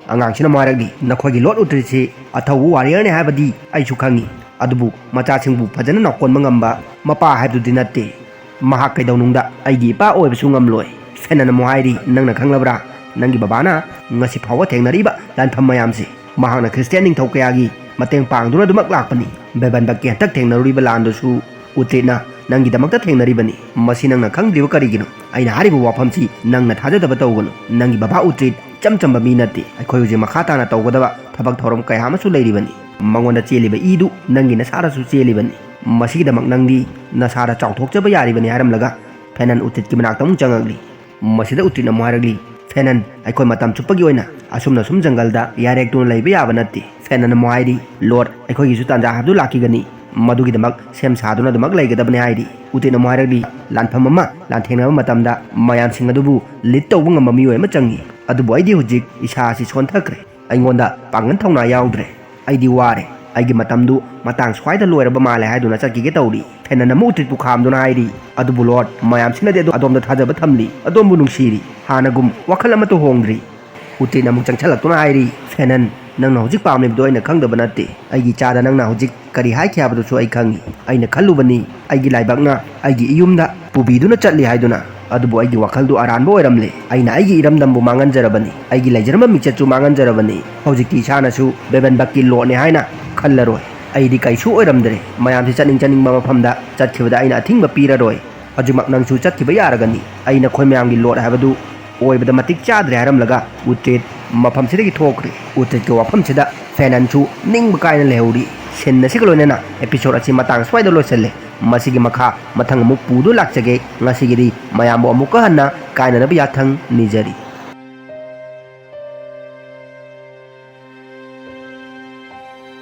ꯑꯉꯥꯡꯁꯤꯅ ꯑꯃꯨꯛ ꯍꯥꯏꯔꯛꯂꯤ, "ꯅꯈꯣꯏꯒꯤ ꯂꯣꯔꯗ ꯎꯇ꯭ꯔꯤꯠꯁꯤ ꯑꯊꯧꯕ ꯋꯥꯔꯤꯌꯔꯅꯤ ꯍꯥꯏꯕꯗꯤ ꯑꯩꯁꯨ ꯈꯪꯉꯤ, ꯑꯗꯨꯕꯨ ꯃꯆꯥꯁꯤꯡꯕꯨ ꯐꯖꯅ ꯅꯥꯎꯀꯣꯟꯕ ꯉꯝꯕ ꯃꯄꯥ ꯍꯥꯏꯕꯗꯨꯗꯤ ꯅꯠꯇꯦ꯫ ꯃꯍꯥꯛ ꯀꯩꯗꯧꯅꯨꯡꯗ ꯑꯩꯒꯤ ꯏꯄꯥ ꯑꯣꯏꯕꯁꯨ ꯉꯝꯂꯣꯏ"꯫ ꯐꯦꯅꯟꯅ ꯑꯃꯨꯛ ꯍꯥꯏꯔꯤ, "ꯅꯪꯅ ꯈꯪꯂꯕ꯭ꯔꯥ? ꯅꯪꯒꯤ ꯕꯕꯥꯅ ꯉꯁꯤ ꯐꯥꯎꯕ ꯊꯦꯡꯅꯔꯤꯕ ꯂꯥꯟꯐꯝ ꯃꯌꯥꯝꯁꯦ ꯃꯍꯥꯛꯅ ꯈ꯭ꯔꯤꯁꯇꯤꯌꯥꯟ ꯅꯤꯡꯊꯧ ꯀꯌꯥꯒꯤ ꯃꯇꯦꯡ ꯄꯥꯡꯗꯨꯅ ꯑꯗꯨꯃꯛ ꯂꯥꯛꯄꯅꯤ꯫ ꯕꯦꯕꯟꯕꯛꯀꯤ ꯍꯟꯇꯛ ꯊꯦꯡꯅꯔꯨꯔꯤꯕ ꯂꯥꯟꯗꯨꯁꯨ ꯎꯇ꯭ꯔꯤꯠꯅ ꯅꯪꯒꯤꯗꯃꯛꯇ ꯊꯦꯡꯅꯔꯤꯕꯅꯤ꯫ ꯃꯁꯤ ꯅꯪꯅ ꯈꯪꯗ꯭ꯔꯤꯕ ꯀꯔꯤꯒꯤꯅꯣ? ꯑꯩꯅ ꯍꯥꯏꯔꯤꯕ ꯋꯥꯐꯝꯁꯤ ꯅꯪꯅ ꯊꯥꯖꯗꯕ ꯇꯧꯒꯅꯨ꯫ ꯅꯪꯒꯤ ꯕꯕꯥ ꯎꯇ꯭ꯔꯤꯠ ꯏꯆꯝ ꯆꯝꯕ ꯃꯤ ꯅꯠꯇꯦ꯫ ꯑꯩꯈꯣꯏ ꯍꯧꯖꯤꯛ ꯃꯈꯥ ꯇꯥꯅ ꯇꯧꯒꯗꯕ ꯊꯕꯛ ꯊꯧꯔꯝ ꯀꯌꯥ ꯑꯃꯁꯨ ꯂꯩꯔꯤꯕꯅꯤ꯫ ꯃꯉꯣꯟꯗ ꯆꯦꯜꯂꯤꯕ ꯏꯗꯨ ꯅꯪꯒꯤ ꯅꯁꯥꯗꯁꯨ ꯆꯦꯜꯂꯤꯕꯅꯤ꯫ ꯃꯁꯤꯒꯤꯗꯃꯛ ꯅꯪꯗꯤ ꯅꯁꯥꯗ ꯆꯥꯎꯊꯣꯛꯆꯕ ꯌꯥꯔꯤꯕꯅꯤ" ꯍꯥꯏꯔꯝꯂꯒ ꯐꯦꯅꯟ ꯎꯇ꯭ꯔꯤꯠꯀꯤ ꯃꯅꯥꯛꯇ ꯑꯃꯨꯛ ꯆꯪꯉꯛꯂꯤ꯫ ꯃꯁꯤꯗ ꯎꯇ꯭ꯔꯤꯠꯅ ꯑꯃꯨꯛ ꯍꯥꯏꯔꯛꯂꯤ, "ꯐꯦꯅꯟ, ꯑꯩꯈꯣꯏ ꯃꯇꯝ ꯆꯨꯞꯄꯒꯤ ꯑꯣꯏꯅ ꯑꯁꯨꯝꯅ ꯁꯨꯝ ꯖꯪꯒꯜꯗ ꯌꯥꯔꯦꯛꯇꯨꯅ ꯂꯩꯕ ꯌꯥꯕ ꯅꯠꯇꯦ"꯫ ꯐꯦꯅꯟꯅ ꯑꯃꯨꯛ ꯍꯥꯏꯔꯤ, "ꯂꯣꯔꯗ, ꯑꯩꯈꯣꯏꯒꯤꯁꯨ ꯇꯥꯟꯖꯥ ꯍꯥꯏꯕꯗꯨ ꯂꯥꯛꯈꯤꯒꯅꯤ꯫ ꯃꯗꯨꯒꯤꯗꯃꯛ ꯁꯦꯝ ꯁꯥꯗꯨꯅ ꯑꯗꯨꯃꯛ ꯂꯩꯒꯗꯕꯅꯤ" ꯍꯥꯏꯔꯤ꯫ ꯎꯇ꯭ꯔꯤꯠꯅ ꯑꯃꯨꯛ ꯍꯥꯏꯔꯛꯂꯤ, "ꯂꯥꯟꯐꯝ ꯑꯃ ꯂꯥꯟꯊꯦꯡꯅꯕ ꯃꯇꯝꯗ ꯃꯌꯥꯝꯁꯤꯡ ꯑꯗꯨꯕꯨ ꯂꯤꯗ ꯇꯧꯕ ꯉꯝꯕ ꯃꯤꯑꯣꯏ ꯑꯃ ꯆꯪꯏ꯫ ꯑꯗꯨꯕꯨ ꯑꯩꯗꯤ ꯍꯧꯖꯤꯛ ꯏꯁꯥ ꯑꯁꯤ ꯁꯣꯟꯊꯈ꯭ꯔꯦ꯫ ꯑꯩꯉꯣꯟꯗ ꯄꯥꯡꯒꯜ ꯊꯧꯅꯥ ꯌꯥꯎꯗ꯭ꯔꯦ꯫ ꯑꯩꯗꯤ ꯋꯥꯔꯦ꯫ ꯑꯩꯒꯤ ꯃꯇꯝꯗꯨ ꯃꯇꯥꯡ ꯁ꯭ꯋꯥꯏꯗ ꯂꯣꯏꯔꯕ ꯃꯥꯜꯂꯦ" ꯍꯥꯏꯗꯨꯅ ꯆꯠꯈꯤꯒꯦ ꯇꯧꯔꯤ꯫ ꯐꯦꯅꯟ ꯑꯃꯨꯛ ꯎꯇ꯭ꯔꯤꯠꯄꯨ ꯈꯥꯝꯗꯨꯅ ꯍꯥꯏꯔꯤ, "ꯑꯗꯨꯕꯨ ꯂꯣꯔꯗ, ꯃꯌꯥꯝꯁꯤꯅꯗꯤ ꯑꯗꯣ-, ꯑꯗꯣꯝꯗ ꯊꯥꯖꯕ ꯊꯝꯂꯤ, ꯑꯗꯣꯝꯕꯨ ꯅꯨꯡꯁꯤꯔꯤ, ꯍꯥꯟꯅꯒꯨꯝ ꯋꯥꯈꯜ ꯑꯃꯠꯇ ꯍꯣꯡꯗ꯭ꯔꯤ"꯫ ꯎꯇ꯭ꯔꯤꯠꯅ ꯑꯃꯨꯛ ꯆꯪꯁꯤꯜꯂꯛꯇꯨꯅ ꯍꯥꯏꯔꯤ, "ꯐꯦꯅꯟ, ꯅꯪꯅ ꯍꯧꯖꯤꯛ ꯄꯥꯝꯂꯤꯕꯗꯨ ꯑꯩꯅ ꯈꯪꯗꯕ ꯅꯠꯇꯦ꯫ ꯑꯩꯒꯤ ꯏꯆꯥꯗ ꯅꯪꯅ ꯍꯧꯖꯤꯛ ꯀꯔꯤ ꯍꯥꯏꯈꯤ ꯍꯥꯏꯕꯗꯨꯁꯨ ꯑꯩ ꯈꯪꯏ꯫ ꯑꯩꯅ ꯈꯜꯂꯨꯕꯅꯤ, ꯑꯩꯒꯤ ꯂꯥꯏꯕꯛꯅ ꯑꯩꯒꯤ ꯏꯌꯨꯝꯗ ꯄꯨꯕꯤꯗꯨꯅ ꯆꯠꯂꯤ ꯍꯥꯏꯗꯨꯅ, ꯑꯗꯨꯕꯨ ꯑꯩꯒꯤ ꯋꯥꯈꯜꯗꯨ ꯑꯔꯥꯟꯕ ꯑꯣꯏꯔꯝꯂꯦ꯫ ꯑꯩꯅ ꯑꯩꯒꯤ ꯏꯔꯝꯗꯝꯕꯨ ꯃꯥꯡꯍꯟꯖꯔꯕꯅꯤ, ꯑꯩꯒꯤ ꯂꯩꯖꯔꯝꯕ ꯃꯤꯡꯆꯠꯁꯨ ꯃꯥꯡꯍꯟꯖꯔꯕꯅꯤ꯫ ꯍꯧꯖꯤꯛꯇꯤ ꯏꯁꯥꯅꯁꯨ ꯕꯦꯕꯟꯕꯛꯀꯤ ꯂꯣꯔꯗꯅꯤ ꯍꯥꯏꯅ ꯈꯜꯂꯔꯣꯏ꯫ ꯑꯩꯗꯤ ꯀꯩꯁꯨ ꯑꯣꯏꯔꯝꯗ꯭ꯔꯦ꯫ ꯃꯌꯥꯝꯁꯤ ꯆꯠꯅꯤꯡ ꯆꯠꯅꯤꯡꯕ ꯃꯐꯝꯗ ꯆꯠꯈꯤꯕꯗ ꯑꯩꯅ ꯑꯊꯤꯡꯕ ꯄꯤꯔꯔꯣꯏ꯫ ꯍꯧꯖꯤꯛꯃꯛ ꯅꯪꯁꯨ ꯆꯠꯈꯤꯕ ꯌꯥꯔꯒꯅꯤ꯫ ꯑꯩ ꯅꯈꯣꯏ ꯃꯌꯥꯝꯒꯤ ꯂꯣꯔꯗ ꯍꯥꯏꯕꯗꯨ ꯑꯣꯏꯕꯗ ꯃꯇꯤꯛ ꯆꯥꯗ꯭ꯔꯦ" ꯍꯥꯏꯔꯝꯂꯒ ꯎꯇ꯭ꯔꯤꯠ ꯃꯐꯝꯁꯤꯗꯒꯤ ꯊꯣꯛꯈ꯭ꯔꯦ꯫ ꯎꯇ꯭ꯔꯤꯠꯀꯤ ꯋꯥꯐꯝꯁꯤꯗ ꯐꯦꯅꯟꯁꯨ ꯅꯤꯡꯕ ꯀꯥꯏꯅ ꯂꯩꯍꯧꯔꯤ꯫ ꯁꯤꯟ ꯑꯁꯤꯒ ꯂꯣꯏꯅꯅ episode ꯑꯁꯤ ꯃꯇꯥꯡ ꯁ꯭ꯋꯥꯏꯗ ꯂꯣꯏꯁꯤꯜꯂꯦ꯫ ꯃꯁꯤꯒꯤ ꯃꯈꯥ ꯃꯊꯪ ꯑꯃꯨꯛ ꯄꯨꯗꯨ ꯂꯥꯛꯆꯒꯦ꯫ ꯉꯁꯤꯒꯤꯗꯤ ꯃꯌꯥꯝꯕꯨ ꯑꯃꯨꯛꯀ ꯍꯟꯅ ꯀꯥꯏꯅꯅꯕ ꯌꯥꯊꯪ ꯅꯤꯖꯔꯤ꯫